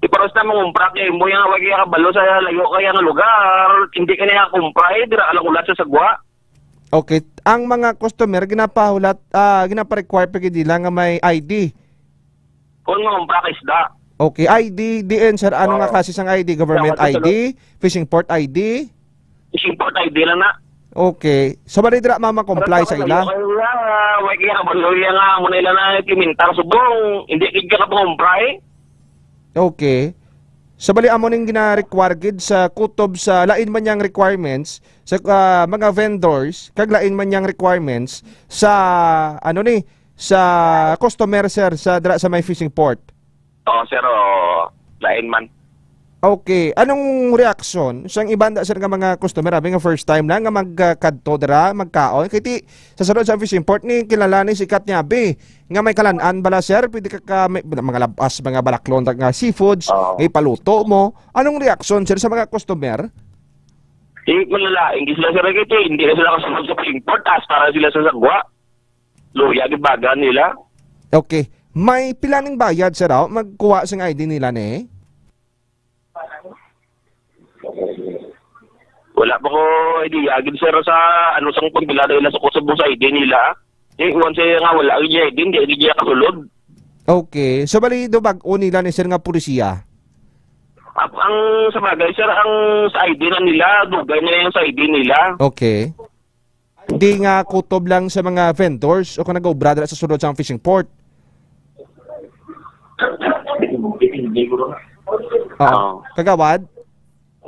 iparos na mangumpra kay mo yung wagi kabalo sa layo kaya nga lugar, hindi ka na kumpra eh, dira ka lang ulat sa sagwa. Okay, ang mga customer ginapahulat, ah, ginapa-require pa gid nila nga may I D. Kung mangumpra ka isda, Okay, I D, diin, sir, ano nga Oo. klase sang I D? Government Dapat I D, fishing port I D? Fishing port I D lang na. Okay. So, bali dira ma-comply sa ila? Ay, ah, wag iya kabalo iya nga, amo na ila na implementar subong. Hindi gid ka kapangumpra eh. Okay. So, bali amo ning gina-require gid sa kutob sa lain man yang requirements sa ah, mga vendors kag lain man yang requirements sa ano ni sa customer, sir, sa dira sa may fishing port. Oo, sir, oo. Lain man. Okay, anong reaksyon sang iban da, sir, nga mga customer, abi nga first time lang nga magkadto dira magkaon? Kay ti sa sulod sa fishing port ni kilala ni sikat niya, abi, nga may kalan-an bala, sir, pwede ka, ka may, mga labas, mga balaklon nga seafoods, Oo. May paluto mo. Anong reaksyon, sir, sa mga customer? Di malalain gid sila, sir, kay ti hindi na sila kasunod sa fishing port, as para sila sa sagwa. Luya gid baga nila. Okay. May pila ning bayad, sir, aw? Magkuha sing I D nila ni? Wala pa ko idea gid, sir, sa ano sang pagbilad nila sa kusog sa I D nila. Eh, once nga wala ang I D, hindi gid niya kasulod. Okay. So, bali do bag-o nila ni, sir, nga pulisiya? Ap- ang sa bagay, sir, ang sa I D na nila, dugay na yung sa I D nila. Okay. Di nga kutob lang sa mga vendors o kung nag-obra dira sa sulod sa fishing port. Oo. Oo. Kagawad?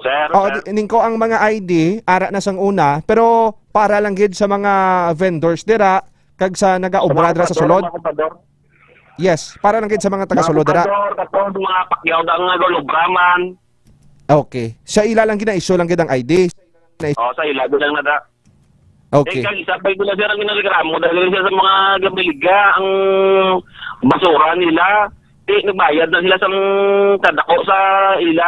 Sir, Oo, sir. di- ning ko ang mga I D ara na sang una, pero para lang gid sa mga vendors dira kag sa nag-aobra dira sa sulod. Mga comprador. Yes, para lang gid sa mga taga sulod dira. Mga comprador, katong mga pakyaw da nga gulubraman. Okay. Sa ila lang gid na issue lang gid ang I D. O, sa ila lang na da. Okay. Eh, kag isa pa ito na, sir, ang ginareklamo dahil siya sa mga gabiliga, ang basura nila. Di, nagbayad na sila sa kadako sa ila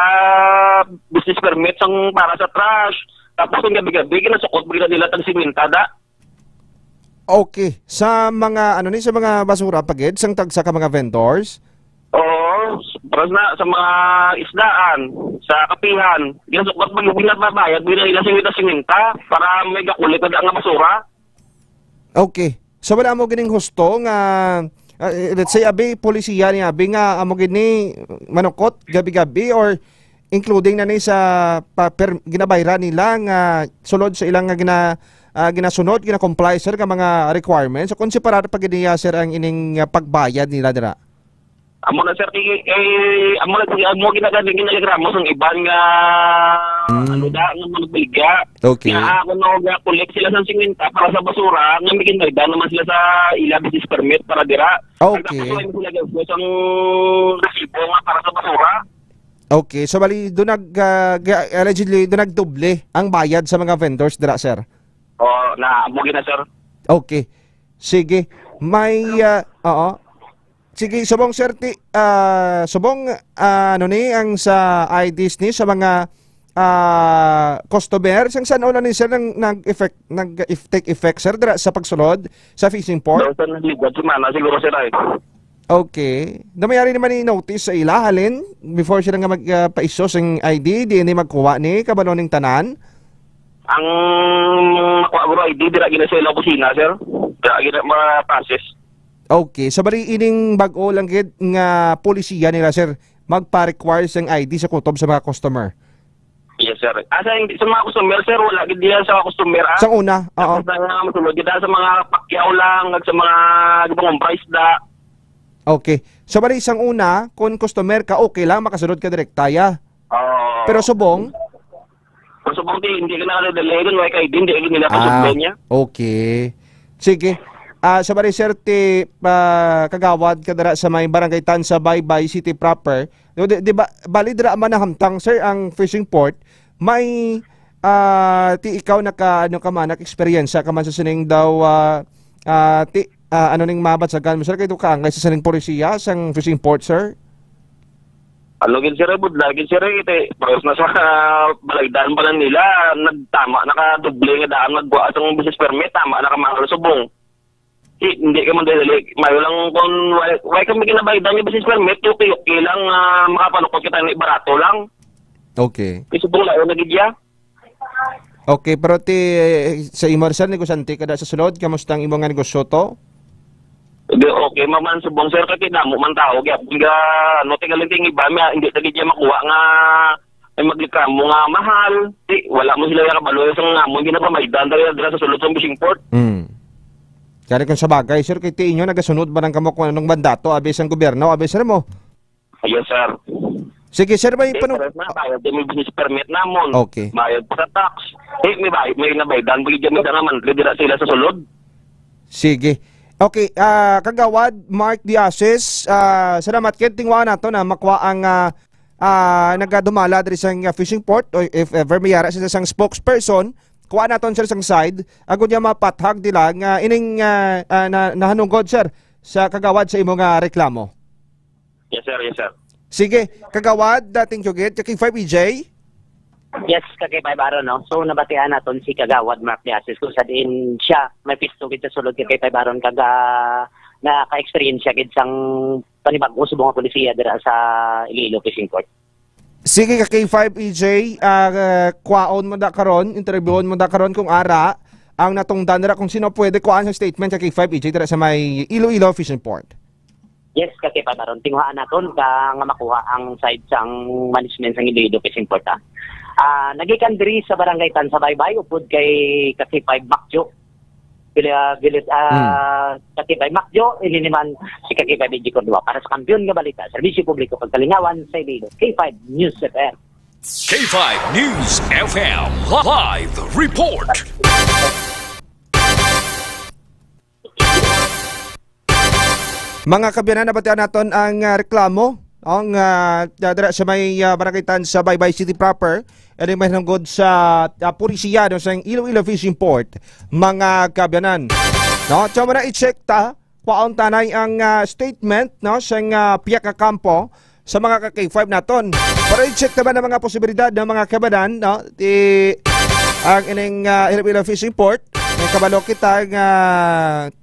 business permit sang para sa trash. Tapos ang gabi-gabi, kinasukot ba nila tag siminta da? Okay. Sa mga, ano ni, sa mga basura pa gid, sang tagsa ka mga vendors? Oo, para na sa mga isdaan, sa kapihan, kinasukot ba nila, bayad ba nila sa siminta para may gakulit na nga basura? Okay. So wala mo gining husto nga Ah, eh, let's say, abi, polisiya ni abi nga amo gid ni manukot gabi-gabi, or including na ni sa pa-, per-, ginabayran nila nga sulod sa ilang nga gina-, ah, ginasunod, gina-comply, sir, nga mga requirements? So, kung separado pa gid niya, sir, ang ining, ah, pagbayad nila dira? Amo na, sir, kay, kay, amo na, kay, amo ginagani, ginareklamo sang iban nga, Mm. ano da, nga mga baligya. Okay. Nga, ah, kuno ga-collect sila sa singkwenta para sa basura, nga may ginbaydan naman sila sa ila business permit para dira. Okay. Tapos wala sila ga-, sang resibo nga para sa basura. Okay. So, bali, doon nag, ah, ga-, allegedly, doon nagdoble ang bayad sa mga vendors dira, sir? Oh, na, amo gina, sir. Okay. Sige. May, ah, oo. Sige, subong, sir, ti-, ah, subong, ah, ano ni ang sa I Ds ni sa mga, ah, customer? Sang san-o na ni, sir, nang nag-effect, nag-if-, take effect, sir, dira sa pagsulod sa fishing port? Daw sa nagligad semana siguro, sir, ay. Okay. Na mayari naman ni notice sa ila, halin, before sila nga mag, ah, paiso sing I D, di ini magkuha ni kabalo ning tanan? Ang makuha guro I D, dira gina sa ilang kusina, sir. Dira gina ma-process. Okay. So, bali, ining bag-o lang gid nga polisiya nila, sir, magpa-require sang I D sa kutob sa mga customer? Yes, sir. Ah, sa, hindi, sa mga customer, sir, wala gid diyan sa mga customer, ah. Sa una, oo. Tapos na nga, masulod gid, ah, sa mga pakyaw lang, ag sa mga gibang isda. Okay. So, bali, sang una, kung customer ka, okay lang, makasulod ka direkta, ya. Oo. Pero subong? Pero subong, di, hindi ka na kadali, dun, wala ka I D, hindi ka nila Ah, pasudlan niya. Okay. Sige. Ah, sa bali, sir, ti, ah, kagawad ka dira sa may barangay Tansa, Baybay City proper. Di, di, di ba, bali dira man nahamtang, sir, ang fishing port. May, ah, ti ikaw naka, ano ka man, naka-eksperyensya ka man sa sining daw, ah, ah, ti, ah, ano ning mabatsagan mo, sir, kay ito kaangay sa sining polisiya sang fishing port, sir? Ano gid, sir, budla gid, sir, iti, pares na sa balaydan pa lang nila, nagtama, nakadoble nga daan, nagkuha sang business permit, tama, nakamahal subong. Di, hindi ka man dali, mayo lang kung why, why kami ginabaydan yung business permit, okay, okay lang, ah, makapanukot kita ni barato lang. Okay. Kay subong layo na gid ya. Okay, pero ti, sa imo, sir, negosante ka da sa sulod, kamusta ang imo nga negosyo to? Di, okay, maman, subong, sir, kay damo man tao, gyapon ga, ano, tingaling ting iba, may, hindi ta gid ya makuha nga, may magreklamo nga mahal. Di, wala mo sila kabalo sa nga mo, hindi na pamaydan talaga dira sa sulod sa fishing port. Mm. Kaya kung sa bagay, sir, kay ti inyo, nagasunod ba lang kamo kung anong mandato, abi sang gobyerno, abi, sir, mo? Yes, sir. Sige, sir, may Eh, panu- sir, na, bayad din may business permit namon. Okay. Bayad pa sa tax. Eh, may bayad, may nabaydan, may dyan, may dyan naman, dira sila sa sulod. Sige. Okay, ah, Kagawad Mark Diasis, ah, salamat kay tingwa nato na makuha ang, ah, ah, nagadumala diri sa, ah, fishing port, o if ever may yara sila sang spokesperson, kuha naton, sir, sang side, agud niya mapathag nila nga ining, ah, ah, na, nahanungod, sir, sa kagawad sa imo nga reklamo. Yes, sir. Yes, sir. Sige, Kagawad, ah, thank you gid. Ka K five E J? Yes, ka K five Aaron, no? So, nabatian naton si Kagawad Mark Diasis kung sa diin siya may pisto gid sa sulod ka K five Aaron kag, ah, naka-experience siya gid sang panibag-o subong nga polisiya dira sa Iloilo Fishing Port. Sige, ka K five E J, ah, kwaon mo da karon, interviewon mo da karon kung ara ang natungdan nila kung sino pwede kuhaan sa statement ka K five E J dira sa may Iloilo Fishing Port. Yes, ka K five Aaron. Tinguhaan naton ka nga makuha ang side sang management sang Iloilo Fishing Port, ah. Ah, nagikan diri sa Barangay Tansa Baybay, upod kay ka K five Macjo. Pili-, ah, pili-, ah, Hmm. ka K five Macjo, ini naman si ka K five Eddie Cordova. Para sa Kampiyon nga Balita, Serbisyo Publiko, Pagkalingawan sa Iloilo, K five News F M. K five News F M live report. Mga kaabyanan, nabatian naton ang, ah, reklamo. Ang, ah, dira sa may, ah, Barangay Tansa Baybay City proper. Ano yung mahinungod sa, ah, purisiya, no, sa Iloilo Fishing Port, mga kaabyanan. No, so, muna i-check ta, kwaon tanay ang, ah, statement, no, sa, ah, piyak nga kampo sa mga ka K five naton. Pero i-check naman ang mga posibilidad ng mga kaabyanan, no, ti, ang ining, ah, Iloilo Fishing Port. May kabalo kita nga,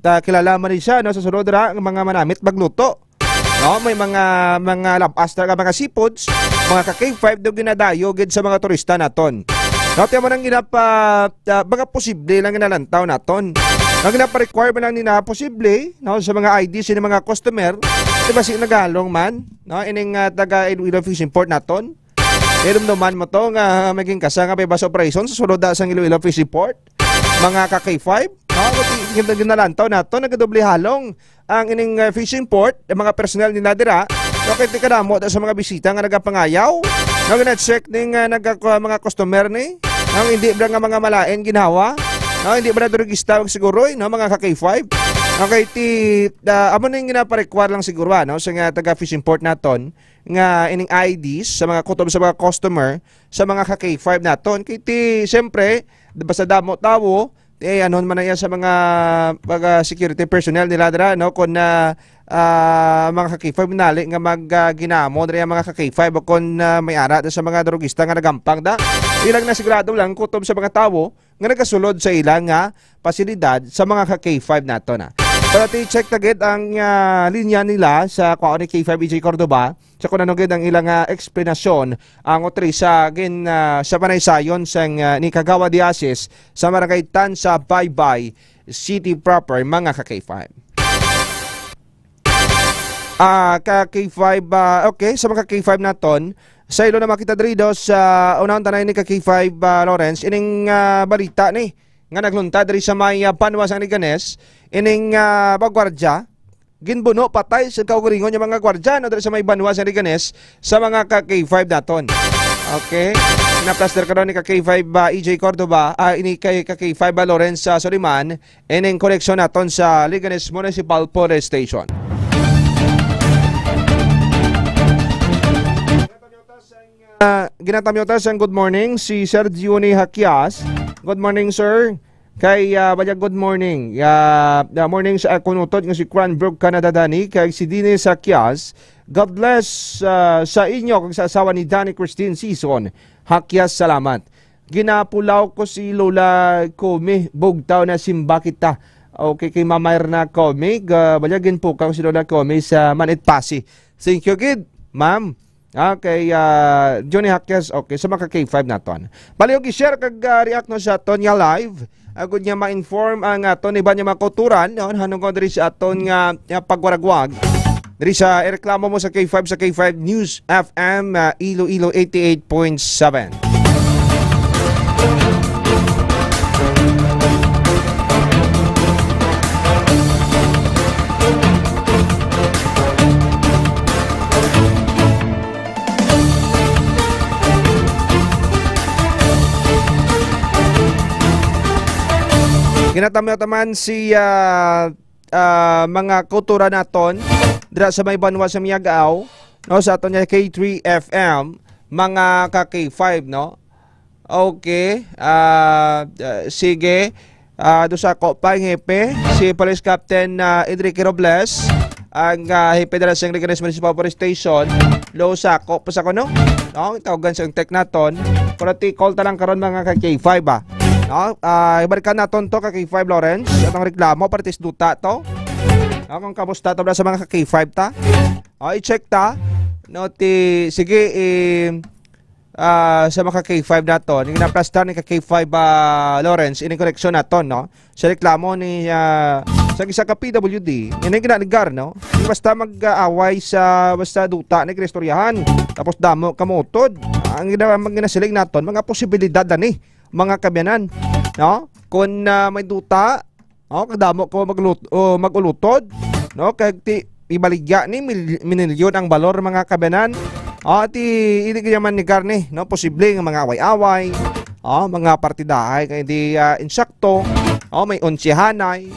ta, kilala man ni siya, no, sa sulod ra ang mga manamit magluto. No, may mga, mga labas talaga, mga seafoods, mga ka K five daw ginadayo gid sa mga turista naton. No, tiyan mo nang ginapa-, ah, mga posible lang ginalantaw naton. Ang ginaparequire man lang nila, posible, no, sa mga I D sa mga customer, di ba, si nagalong man, no, ining, ah, taga Iloilo Fishing Port naton. Pero naman mo to nga maging kasa nga may bus operation sa sulod da sang Iloilo Fishing Port. Mga ka-K five, no, ginalantaw nato, nagadoble halong ang ining, ah, fishing port, ang mga personnel nila dira, no, kay tikadamo ta sa mga bisita nga nagapangayaw, no, gina-check ning, ah, nagka-, mga customer ni, no, hindi ba nga mga malain ginhawa, no, hindi ba na drugista ang siguroy, no, mga ka-K five. Okay, ti, ah, amo ning ginaparequire lang siguro, ah, no, sa nga taga fishing port naton, nga ining I Ds sa mga kutob sa mga customer sa mga ka-K five naton. Kay ti, siyempre, basta damo tawo, eh, ano man na yan sa mga, mga security personnel nila dira, no? Kung na, ah, mga ka-K five, nali nga mag, ah, ginamo dira ang mga ka-K five o kung, ah, may ara sa mga drugista nga nagampang da. Ilang na sigurado lang kutob sa mga tawo nga nagasulod sa ila nga pasilidad sa mga ka-K five nato na. Pero ti check ta gid ang, ah, linya nila sa kwaon ni K five E J Cordova sa kung ano gid ang ilang, ah, eksplanasyon ang utri sa gin, ah, sa panaysayon sang, ah, ni Kagawa Diasis sa Barangay Tan sa Baybay City proper, mga ka-K five. Ah, ka K five, ah, okay, sa mga K five naton, sa ilo na makita diri do sa unahon tanay ni ka K five, ah, Lawrence, ining, ah, balita ni nga nagluntad diri sa may, ah, banwa sang Leganes, ining, ah, pagwardya, ginbuno patay sa kaugalingon nga mga gwardya, no, diri sa may banwa sang Leganes, sa mga ka K five naton. Okay? Naplaster karon ni ka K five, ah, E J Cordova, ah, ini kay ka K five, ah, Lawrence, ah, Soliman, ining koneksyon naton sa Leganes Municipal Police Station. Ah, ginatamyotas ang good morning si Sir Diony Hakias. Good morning, sir. Kay, ah, Balyag, good morning. Ah, ah, morning sa akon utod nga si Cranbrook, Canada, Dani. Kay si Dennis Hakias, God bless, ah, sa inyo kag sa asawa ni Dani Christine Season. Hakias, salamat. Ginapulaw ko si Lola Comi, bugtaw na simba kita. Okay, kay Mama Erna Comi, ga-, balya ginpukaw ko si Lola Comi sa Manit Pasi. Thank you gid, ma'am. Okay, ah, Johnny Jaques, okay, sa mga K five naton. Palihog i-share kag, ah, react no sa aton nga live. Agud nga ma-inform ang aton iban nga mga kauturan, no? Hanungod diri sa aton nga, nga pagwaragwag. Diri sa ireklamo mo sa K five, sa K five News F M, ah, Iloilo eighty-eight point seven. Ginatamyo taman si, ah, ah, mga kauturan naton dira sa may banwa sa Miag-ao, no, sa aton nga K three F M, mga ka K five, no? Okay, ah, ah, sige. Ah, do sa ko pa ang hepe, si Police Captain, ah, Enrique Robles, ang, ah, hepe dira sa Leganes Municipal Police Station. Lo sa ko pa sa kuno, no? Tawagan sa tech naton. Pero ti call ta lang karon, mga ka K five, ah. No? Ah, ibalikan naton to ka K five, Lawrence. Atong reklamo, partis duta to. No? Kung kamusta to sa mga ka K five ta? O, i-check ta. No, ti, sige, i, ah, sa mga K five naton, yung naplastar ni ka K five, ah, Lawrence, ining koreksyon naton, no? Sa reklamo ni, ah, sa isa ka P W D, ini ginaligar, no? Yung basta mag-aaway sa, basta duta ni kinistoryahan, tapos damo kamutod. Ang gina-, ang ginasiling naton, mga posibilidad na ni, mga kabyanan, no? Kung, ah, may duta, o, kadamo ko maglut-, o, mag-ulutod, no? Kag ti, ibaligya ni mil-, minilyon ang balor, mga kabanan. O, ti, hindi kaya man ni karne, no? Posible nga mga away-away, o, mga partidahay kay di, ah, insakto, o, may unsihanay.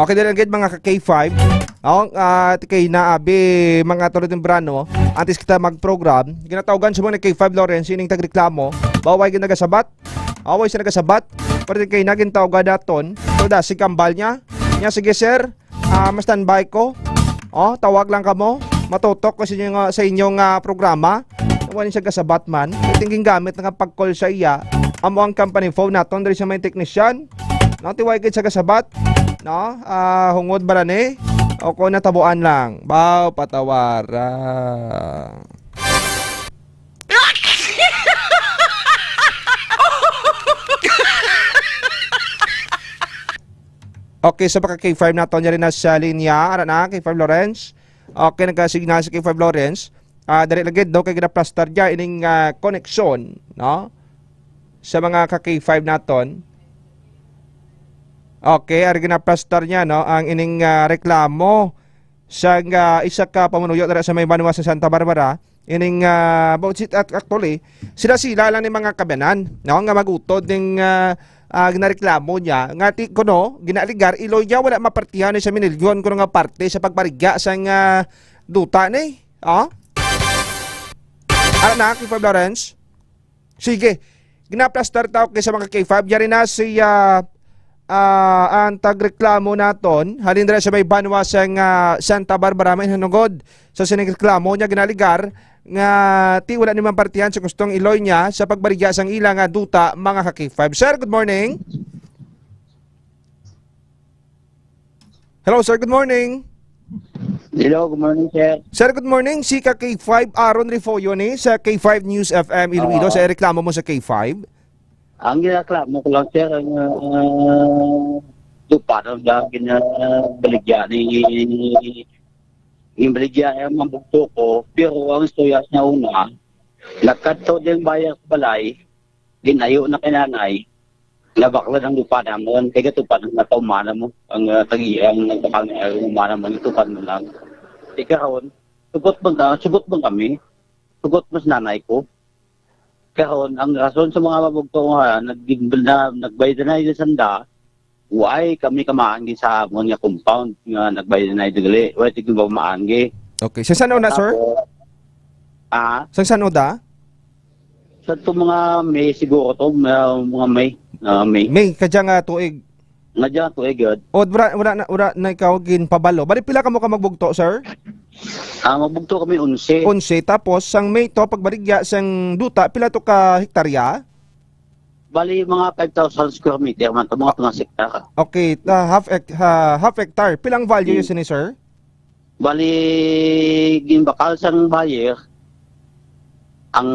Kaya lang gid, mga ka K five, no? Ah, ti kay naabi, mga tulo temprano, antes kita mag-program, ginatawgan sa mga K five Lawrence, ining tagreklamo, ba way ginagasabat? Away sa nagasabat? Pero kay nagintawgan naton, so da, si kambal niya, niya, "Sige, sir, ah, ma-standby ko." Oh, tawag lang kamo, matutok ko sa inyo nga, sa inyong, ah, programa. Wala siya gasabat man. Tingin gamit nga pag-call sa iya. Amo ang company phone naton diri sa may technician. No, ti way gid sa gasabat. No? Ah, hungod ba ni? O kung natabuan lang. Baw, patawara. Okay, so baka K five naton diri na sa linya. Ara na, K five Lawrence. Okay, nagkasignal si K five Lawrence. Ah, dali lang gid, no, kay ginaplastar niya ining, ah, koneksyon, no? Sa mga ka K five naton. Okay, ari ginaplastar niya, no, ang ining, ah, reklamo sang, ah, isa ka pamunuyo dira sa may banwa sa Santa Barbara. Ining, ah, about it, at actually, sila-sila lang ni mga kabanan, no, nga magutod ning, ah, ah, ginareklamo niya. Nga ti, kuno, ginaaligar, iloy niya, wala mapartihan ni sa minilyon, kuno nga parte sa pagbarigya sang, ah, duta ni. Oh? Ara na, K five Lawrence? Sige. Ginaplastar ta, okay, sa mga K five. Yari na si, ah, ah, ang tagreklamo naton. Halin dira sa may banwa sang, ah, Santa Barbara, may hinungod sa sining reklamo niya ginaligar nga ti wala ni man partihan sa gustong iloy niya sa pagbarigya sang ila nga duta, mga ka K five. Sir, good morning. Hello, sir. Good morning. Hello, good morning, sir. Sir, good morning. Si ka K five, Aaron Refollo ni sa K five News F M Iloilo. Oo. Sa reklamo mo sa K five? Ang ginaklamo ko lang, sir, ang, ah, dupa na lang ginabaligya ni, ginbaligya ang mga bugto ko, pero ang istorya niya una, nagkadto din bayar sa balay, ginayo na kay nanay, nabaklad ang lupa namon, kay gatupad ang natauman mo, ang, ah, tagi-, ang nagpakang, ah, umana mo, gatupad mo lang. Di karon, sugot man ka, sugot man kami, sugot mas nanay ko. Karon, ang rason sa mga mabugto nga, nag-, na, nagbayad na yung sanda, why kami kamaan gid sa amon nga compound nga nagbayad na yung gali, why tigbamaan gi. Okay. Sa saan na, sir? Tapos, ah? Sa saan da? Sa to mga May siguro to, mga, mga May, ah, May. May, kadya nga tuig. Nga dyan, tuig, yun. O, wala, wala na, wala na ikaw ginpabalo. Bali, pila kamo ka magbugto, sir? Ah, magbugto kami, onse. Onse. Tapos, sang May to, pagbaligya sang duta, pila to ka hektarya? Bali, mga five thousand square meter man to, mga tunga sektar. Okay, ta-, half hec-, ha-, half hectare. Pilang value Hmm. yun sini, sir? Bali, ginbakal sang buyer ang,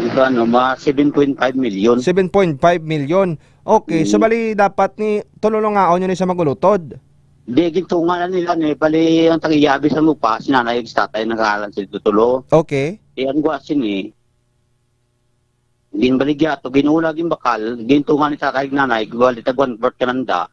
ano, mga seven point five million. Seven point five million. Okay, so Mm. bali dapat ni tulo nga aon yun sa magulutod. Di, gintunga na nila ni, bali ang tagiyabi sa lupa, si nanay ug si tatay nag-aaral sa tulo. Okay. Di, ang gwasi ni, ginbaligya to, ginula, ginbakal, gintunga ni tatay ug nanay, bali tag one fourth kananda.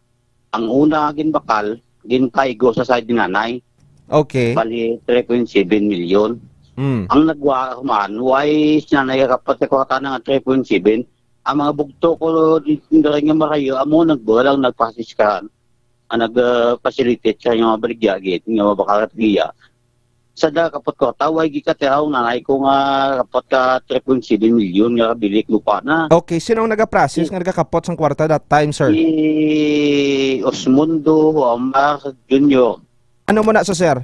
Ang una ginbakal, gintaygo sa side ni nanay. Okay. Bali, three point seven million. Mm. Ang nagwa, man, why si nanay kapot sa kwarta na nga three point seven? Ang mga bugto ko, di, di nga marayo, amo nagbuha lang, nagpasis ka, ang nag, ah, facilitate sa mga baligya, gid, nga mabakal at giya. Sa da, kapot ko, tawag, gikatiraw, nanay ko nga, kapot ka three point seven million nga bilik lupa na. Okay, sino ang nagaprocess Si nga nagakapot sang kwarta that time, sir? Si Osmundo Omar Junior. Ano mo na sa, sir?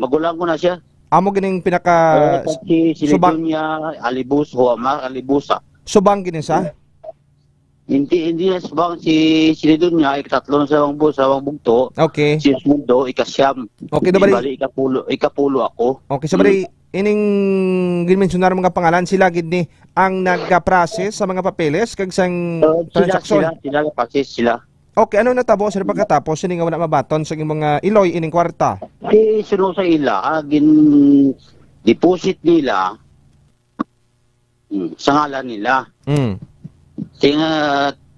Magulang ko na siya. Amo gining pinaka Oo, pag si, si subang Lidonia Alibus, Omar Alibusa. Subang gini sa? Hindi, hindi na subang si, si Lidonia, ikatatlo na sa bang bu-, sa bang bugto. Okay. Si Osmundo, ikasyam. Okay, Di nabali- bali, ikapulo, ikapulo ako. Okay, so bali, Hmm. ining ginmensyonar mga pangalan, sila gid ni ang nagka-process sa mga papeles kag sang Uh, sila, transaksyon? sila, sila, nagpa-process sila. Okay, ano natabo, sir, pagkatapos sini nga wala mabaton sa imong, ah, iloy ining kwarta? Di, suno sa ila, ah, gin-deposit nila, mm, sa ngalan nila. Mm. Kaya nga,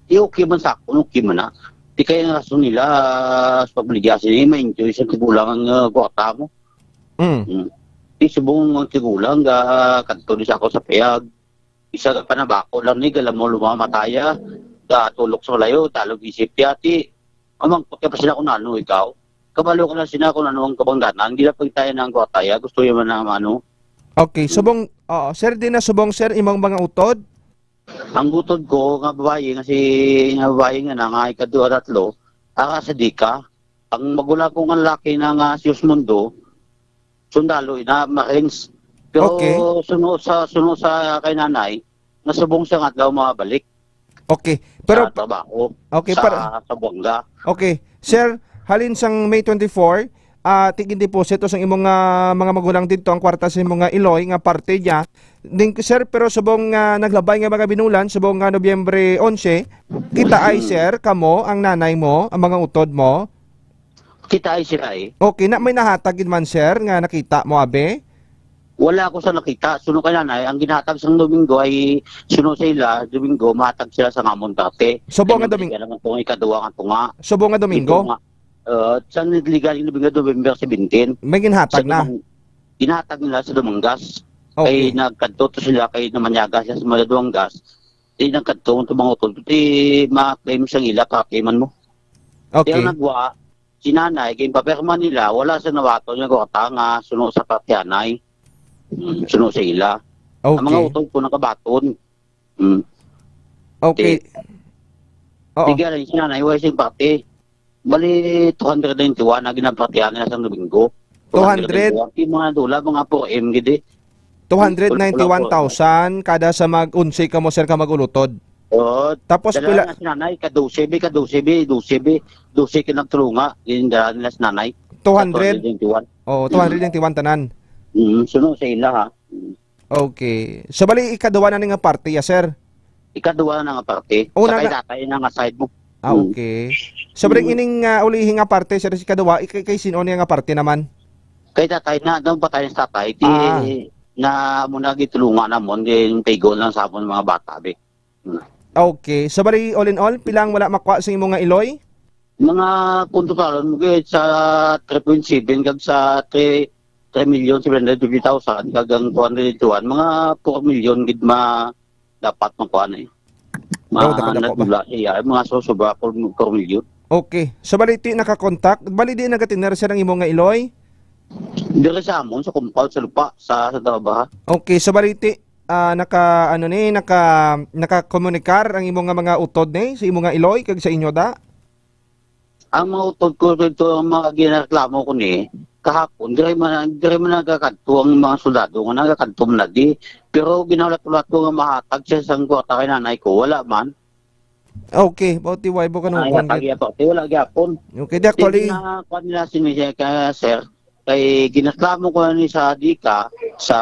di okay man sa akon, okay man na. Di kaya nga rason nila, ah, sa pagbaligya sini, ma-enjoy sa tigulang ang, ah, kwarta mo. Mm. Mm. Di subong ang tigulang, ah, kadto di sa ako sa payag. Isa ka panabako lang ni, gala mo lumamataya. Gatulok sa layo, talog isip yati. Amang, pagka pa sila kung ano, ikaw. Kabalo ka na sila kung ano ang kabangdanan. Hindi na pagtayan ng kwarta, ya. Gusto yun man ang ano. Okay, subong, oo, sir, di na subong, sir, imong mga utod? Ang utod ko, nga babayi, nga si, nga babayi nga na, nga ikadua, tatlo, ara sa dika. Ang magulang ko nga lalaki na nga si Osmundo, sundalo, ina, Marines. Pero Okay. suno sa, suno sa kay nanay, nasubong siya nga daw mabalik Okay. Pero sa trabaho, okay, sa, para sa Buanga. Okay. Sir, halin sang May twenty-four, ah, tigin deposito sang imong, ah, mga magulang didto ang kwarta sa imong, ah, iloy nga parte niya. Ning, sir, pero subong nga naglabay nga mga binulan, subong nga Nobyembre onse, kita ay, Hmm. sir, kamo, ang nanay mo, ang mga utod mo? Kita ay sila, eh. Okay, na may nahatag gid man, sir, nga nakita mo, abi? Wala ako sa nakita. Suno kay nanay, ang ginhatag sang Domingo ay suno sa ila, Domingo, mahatag sila sa ngamon dati. Subong nga Kaya Domingo. Naman itong ikaduwa nga tunga. Subong nga Domingo? Ito nga, uh, sa legal yung Domingo, November seventeen. May ginhatag Sa na? Dumang-, ginhatag nila sa Dumangas. Okay. Kay nagkadto to sila, kay namanyaga sila sa mga Dumangas. Di nagkadto ang tumangutod. Di ma-claim sang ila, pa-claiman mo. Okay. Kaya nagwa, si nanay, kay papirma nila, wala sa nabaton nga kwarta nga suno sa partihanay. Mm, suno sa ila. Ang mga Okay. utod ko nakabaton. Mm. Okay. Ti-, Oo. Tiga lang si nanay, wala sing parte. Bali, two hundred ninety-one ang ginapartihan nila sa Domingo. Two hundred? Two hundred ninety-one. Yung mga dula, mga four M gid eh. Two hundred ninety-one thousand kada sa mag-unsi kamo, sir, ka mag-ulutod. Oo. Tapos dala pila na si nanay, ka dose, be, ka dose, be, dose, be, dose ka nagtulunga, yung dala nila si nanay. Two hundred? Sa two hundred ninety-one. Oo, Mm. two hundred ninety-one tanan. Mm, suno sa ila, ha. Mm. Okay. So, bali, ikaduha na ni nga parte, ya, sir? Ikaduha na nga parte. Una Sa kay na tatay na nga side mo. Ah, Mm. okay. So, bali, Mm. ining, ah, ulihi nga parte, sir, si kaduha, i-, kay, kay sino niya nga parte naman? Kay tatay na, nung patay sa tatay, di Ah. na mo na gitulungan namon, di yung paygo lang sa amon mga bata, be. Hmm. Okay. So, bali, all in all, pila ang wala makuha sa imo nga iloy? Mga kung totalon mo, gid, sa three point seven kag sa three, three million seven hundred fifty thousand, kag ang two hundred eighty-one, mga four million gid ma-, dapat makuha na eh. Oh, dako-dako ba? Nadula siya, mga susobra four, four million. Okay. So, bali, ti, nakakontak? Bali, di nagatiner, sir, ang imo nga iloy? Diri sa amon, sa compound, sa lupa, sa Santa Barbara. Okay. So, bali, ti, ah, naka, ano ni, naka, nakakomunikar ang imo nga mga utod ni sa imo nga iloy kag sa inyo da? Ang mga utod ko dito, ang mga ginareklamo ko ni, kahapon, diri man, diri man nagakadto ang mga soldado nga nagakadto man lagi. Pero ginahulat-hulat ko nga mahatag siya sang kwarta kay nanay ko, wala man. Okay, bauti wala ba ka Ay, nung atag iya to. Ti wala gyapon. Okay, di actually Ti na, kuwan nila si Michelle ka, sir. Kay ginaklamo ko ni sa Dika, sa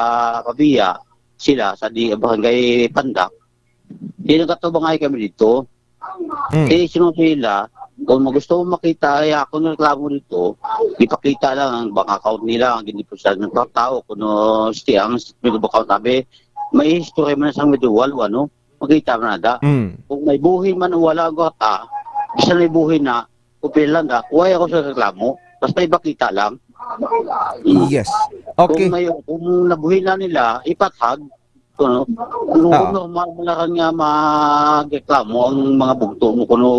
Pavia, sila, sa di, Barangay Pandak. Di nagkatubangay kami dito. Hmm. Eh, sino sila? Kung gusto mo makita, ay ako nagreklamo dito. Ipakita lang ang bank account nila, ang ginipusan ng tao, kung ano, si, ang statement of account, sabi, may history man sa withdrawal, o ano, makita man na da. Hmm. Kung may buhin man o wala ang kwarta, bisan may buhin na, kung pila lang da, kuha ako sa reklamo. Basta ipakita lang. Yes. Okay. Kung may, kung nabuhin na nila, ipatag. Kuno, kuno Oo. Normal na lang nga magreklamo ang mga bugto mo kuno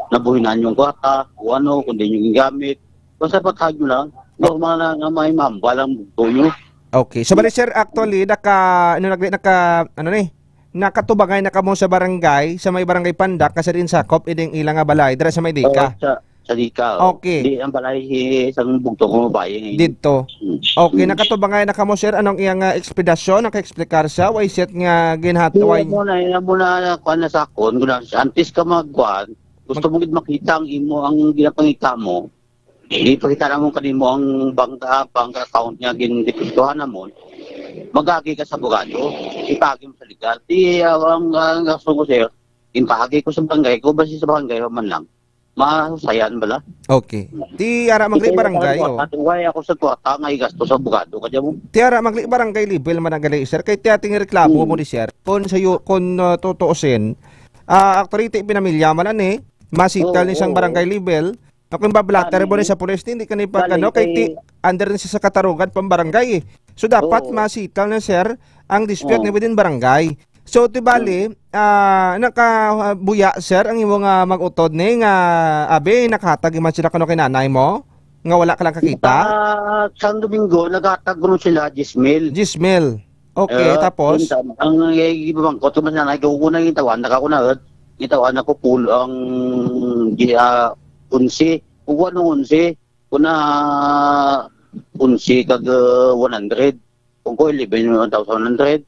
nabuhinan yung kwarta, o ano, kung di nyo gigamit. Basta patag nyo lang, normal na nga may mambal ang bugto nyo. Okay. So, bali, sir, actually, naka, ano, nag-, naka, ano ni? Nakatubangay na kamo sa barangay, sa may barangay Pandak, kasi din sakop, iding ila nga balay, dira sa may Dika. Oo, sa, sa Dika, oh. Okay. Di ang balay, eh, isang bugto ko babae, eh. Didto. Mm. Okay, Mm. nakatubangay na kamo, sir. Anong iyang, ah, ekspedasyon? Naka-explicar siya? Why set nga ginhat-, Di, why mo na, ina mo na, kuwan na sa akon, kung na, antes ka magkuwan, gusto Mag- mo gid makita ang imo, ang ginapangita mo, ipakita na mo kanimo ang bank, ah, bank account niya, gin-, depositohan na mo, magagi ka sa abogado, ipagi mo sa legal. Di, ah, ang, ang gusto ko, sir, ipagi ko sa barangay, kung basi sa barangay, man lang. Mahusayan bala. Okay. Ti ara magli Ikaw yung barangay, oh. Kwarta, why ako sa kwarta nga igasto sa abogado ka dyan mo? Ti ara magli barangay level man ang gali, sir. Kay ti ating reklamo Hmm. mo ni sir. Kung sa yu-, kung, uh, tutuusin, ah, actually, ti pinamilya man ani, masital Oo, ni sang oo. Barangay level. Kung ba-blotter Kami. Mo ni sa pulis, hindi ka ni pag Bali, ano, kay ti kay under ni sa katarugan pang barangay, eh. So, dapat Oo. Masital na, sir, ang dispute Oo. Ni within barangay. So, ti bali, ah, nakabuya, sir, ang imo nga mag-utod ni nga, abi, nakahatag man sila kuno kay nanay mo? Nga wala ka lang kakita? Ah, sang Domingo, naghatag kuno sila, diyes mil. Diyes mil. Okay, Ah, tapos? yun, tam-, ang, eh, ibang ko, tumas na, nagkukunan yung tawhan, nakakunaod. Yung tawhan ako, pul-, ang, gi-, ah, onse. Kung ano, onse. Kung na, onse kag, ah, one hundred. Kung ko, eleven thousand one hundred.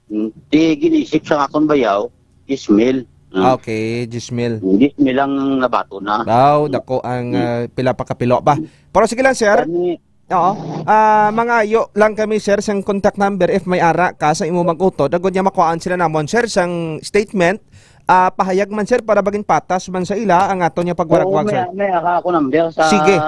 Hmm. Di ginisip sa akon bayaw, diyes mil. Hmm. Okay, diyes mil. Diyes mil ang nabato na. Wow, dako ang, Hmm. ah, pila pa kapilo ba? Pero sige lang, sir. Kani Oo. Ah, mangayo lang kami, sir, sang contact number if may ara ka sa imo mag-utod. Agod nga makuhaan sila namon, sir, sang statement. Ah, pahayag man, sir, para bagin patas man sa ila ang aton nga Oo, pagwaragwag, may, sir. may ara ako number sa Sige.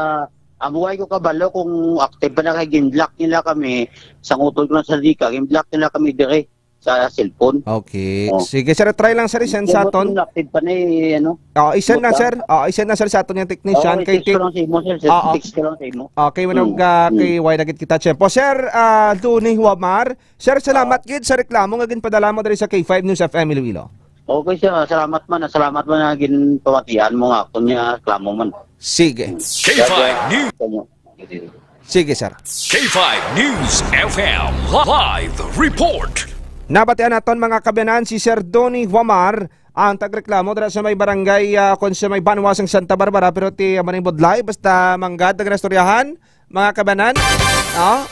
Ang buhay ko kabalo kung active pa na kay gin-block nila kami sa utod ko na sa Dika, gin-block nila kami dire sa cellphone. Okay. Oh. Sige, sir, try lang, sir, i-send sa Kung aton. Active pa na eh, ano? Oh, i-send lang, Buta. sir. Oh, i-send lang, sir, sa aton yung technician. Oo, Kay text ti- ko lang sa imo, sir. Oo. Text ko lang sa imo. Okay, manong, Mm. ah, Mm. kay why na gid kita tiyempo. Sir, ah, Tony Huamar, sir, salamat Oo. gid sa reklamo nga ginpadala mo diri sa K five News F M Iloilo. Okay, sir. Salamat man. Salamat man nga ginpamatian mo nga akon nga reklamo man. Sige. K five News. Sige, sir. K five News F M live report. Nabatian naton, mga kabanan, si Sir Donny Huamar, ang tagreklamo dira sa may barangay, ah, kon sa may banwa sang Santa Barbara, pero ti amo ning budlay, basta manggad ang nastoryahan, mga kabanan. Ah,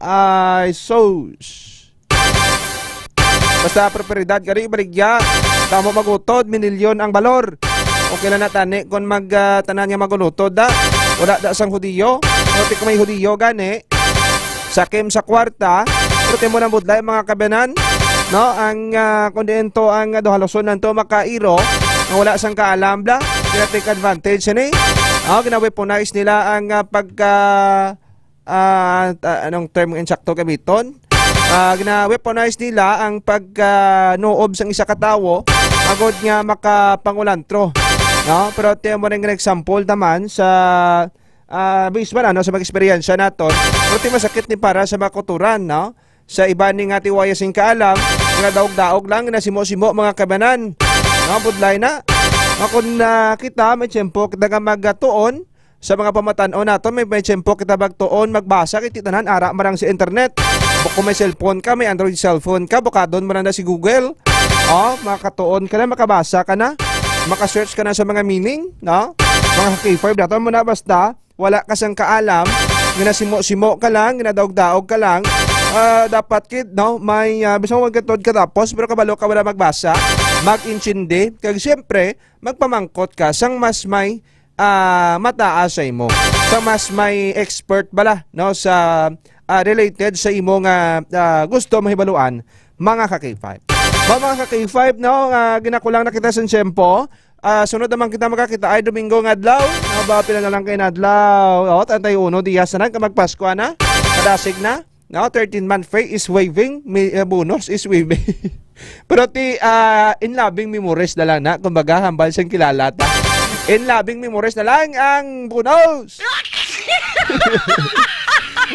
ay, sus. Basta propiedad gani, baligya. Tamo magutod, minilyon ang balor. Okay lang na tani kung mag, ah, tanan nga magulutod, da. Wala da sang hudiyo. Pero ti kung may hudiyo gani, sakim sa kwarta, pero ti mo nang budlay, mga kabanan, no? Ang, ah, kung diin to ang, ah, duhaluson nanto makairo, nga wala sang kaalam, bla. Kaya take advantage, ani? Oh, gina-weaponize nila ang, ah, pagka ah, ta-, anong term nga insakto gamiton? Ah, gina-weaponize nila ang pagkanuob sang isa ka tawo agod nga makapangulantro, no? Pero ti amo ning example naman sa, ah, mismo na, no, sa mga eksperyensya naton. Pero ti masakit ni para sa mga kautoran, no? Sa iban ni nga ti waya sing kaalam, nga daog-daog lang, ginasimo-simo, mga kabanan. No, budlay na. Nga kung, ah, kita, may tiyempo kita nga magatuon, sa mga pamatan-on naton, may, may tiyempo kita magtuon, magbasa, kay ti tanan ara marang sa internet. Bu-, kung may cellphone ka, may Android cellphone ka, bukadon mo na, na si Google. Oh, makatuon ka na, makabasa ka na, maka-search ka na sa mga meaning, no? Mga K five, daton mo na, basta wala ka sang kaalam, ginasimo-simo ka lang, ginadaog-daog ka lang. Ah, dapat kid, no, may, ah, bisan mo magkatuon ka tapos, pero kabalo ka wala magbasa, mag-intindi, kag siyempre, magpamangkot ka sang mas may, ah, mataas sa imo, sa mas may expert bala, no, sa, ah, related sa imo nga, ah, gusto mahibaluan, mga ka K five. Ba, mga ka K five, no, ah, ginakulang na kita sa tiyempo. Ah, sunod naman kita magkakita ay Domingo nga adlaw. Aba, pila na lang kay adlaw. Oh, treinta y uno dias na lang, ka magpasko na. Kadasig na. No, thirteen month pay is waiving, may, uh, bonus is waiving. Pero ti, ah, in loving memories na lang na, kumbaga, hambal siyang kilala ta. In loving memories na lang ang bonus.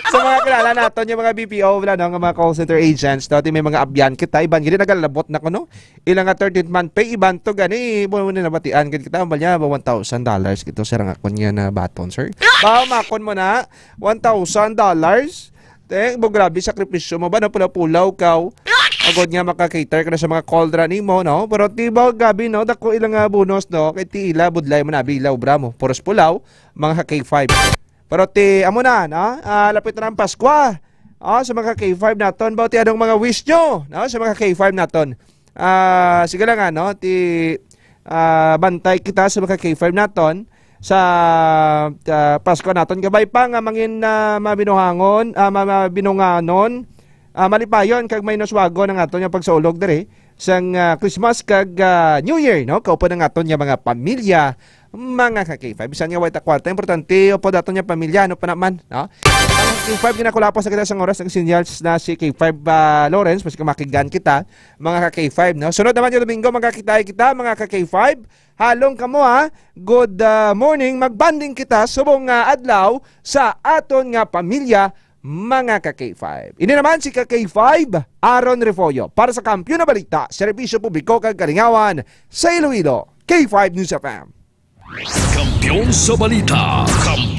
Sa mga kilala naton, yung mga B P O, wala, no, nga mga call center agents, no, ti may mga abyan kita, iban gini nagalabot na kuno. Ila nga thirteenth month pay, iban to gani, mo na nabatian gid kita, hambal niya, ba one thousand dollars kito, sir, ang akon nga na baton, sir. Ba, makon mo na, one thousand dollars. Te, bo, grabe sakripisyo mo ba? Napulaw-pulaw ka. Agod nga maka-cater ka na sa mga call dra nimo, no? Pero ti ba, grabe, no? Dako ilang, ah, bonus, no? Kay ti ila, budlay man abi, ila obra mo. Puros pulaw, mga ka K five. Pero ti, amo na, no? Ah, lapit na ang Paskwa. Oh, sa mga ka K five naton, ba, ti anong mga wish nyo, no? Sa mga ka K five naton. Ah, sige lang, ano, ti, ah, bantay kita sa mga ka K five naton sa, ah, Pasko naton. Kabay pa nga mangin, ah, mabinuhangon, ah, ma-, mabinunganon, ah, malipayon kag may nuswagon ang aton nga pagsaulog diri sang, ah, Christmas kag, ah, New Year, no? Kaupo ng aton nga mga pamilya, mga ka K five. Bisan nga way ta kwarta, importante upod aton nga pamilya, ano pa naman, no? Ang K five ginakulapos na kita sang oras, ang sinyals na si K five, ah, Lawrence, mas kamakigan kita, mga ka K five, no? Sunod naman yung Domingo, magkakita kita, mga ka K five. Halong kamo, ha? Good, ah, morning. Magbanding kita subong nga adlaw sa aton nga pamilya, mga ka K five. Ini naman si ka K five, Aaron Refollo, para sa Kampiyon na Balita, Serbisyo Publiko kag Kalingawan sa Iloilo, K five News F M. Kampiyon sa Balita. Kampiyon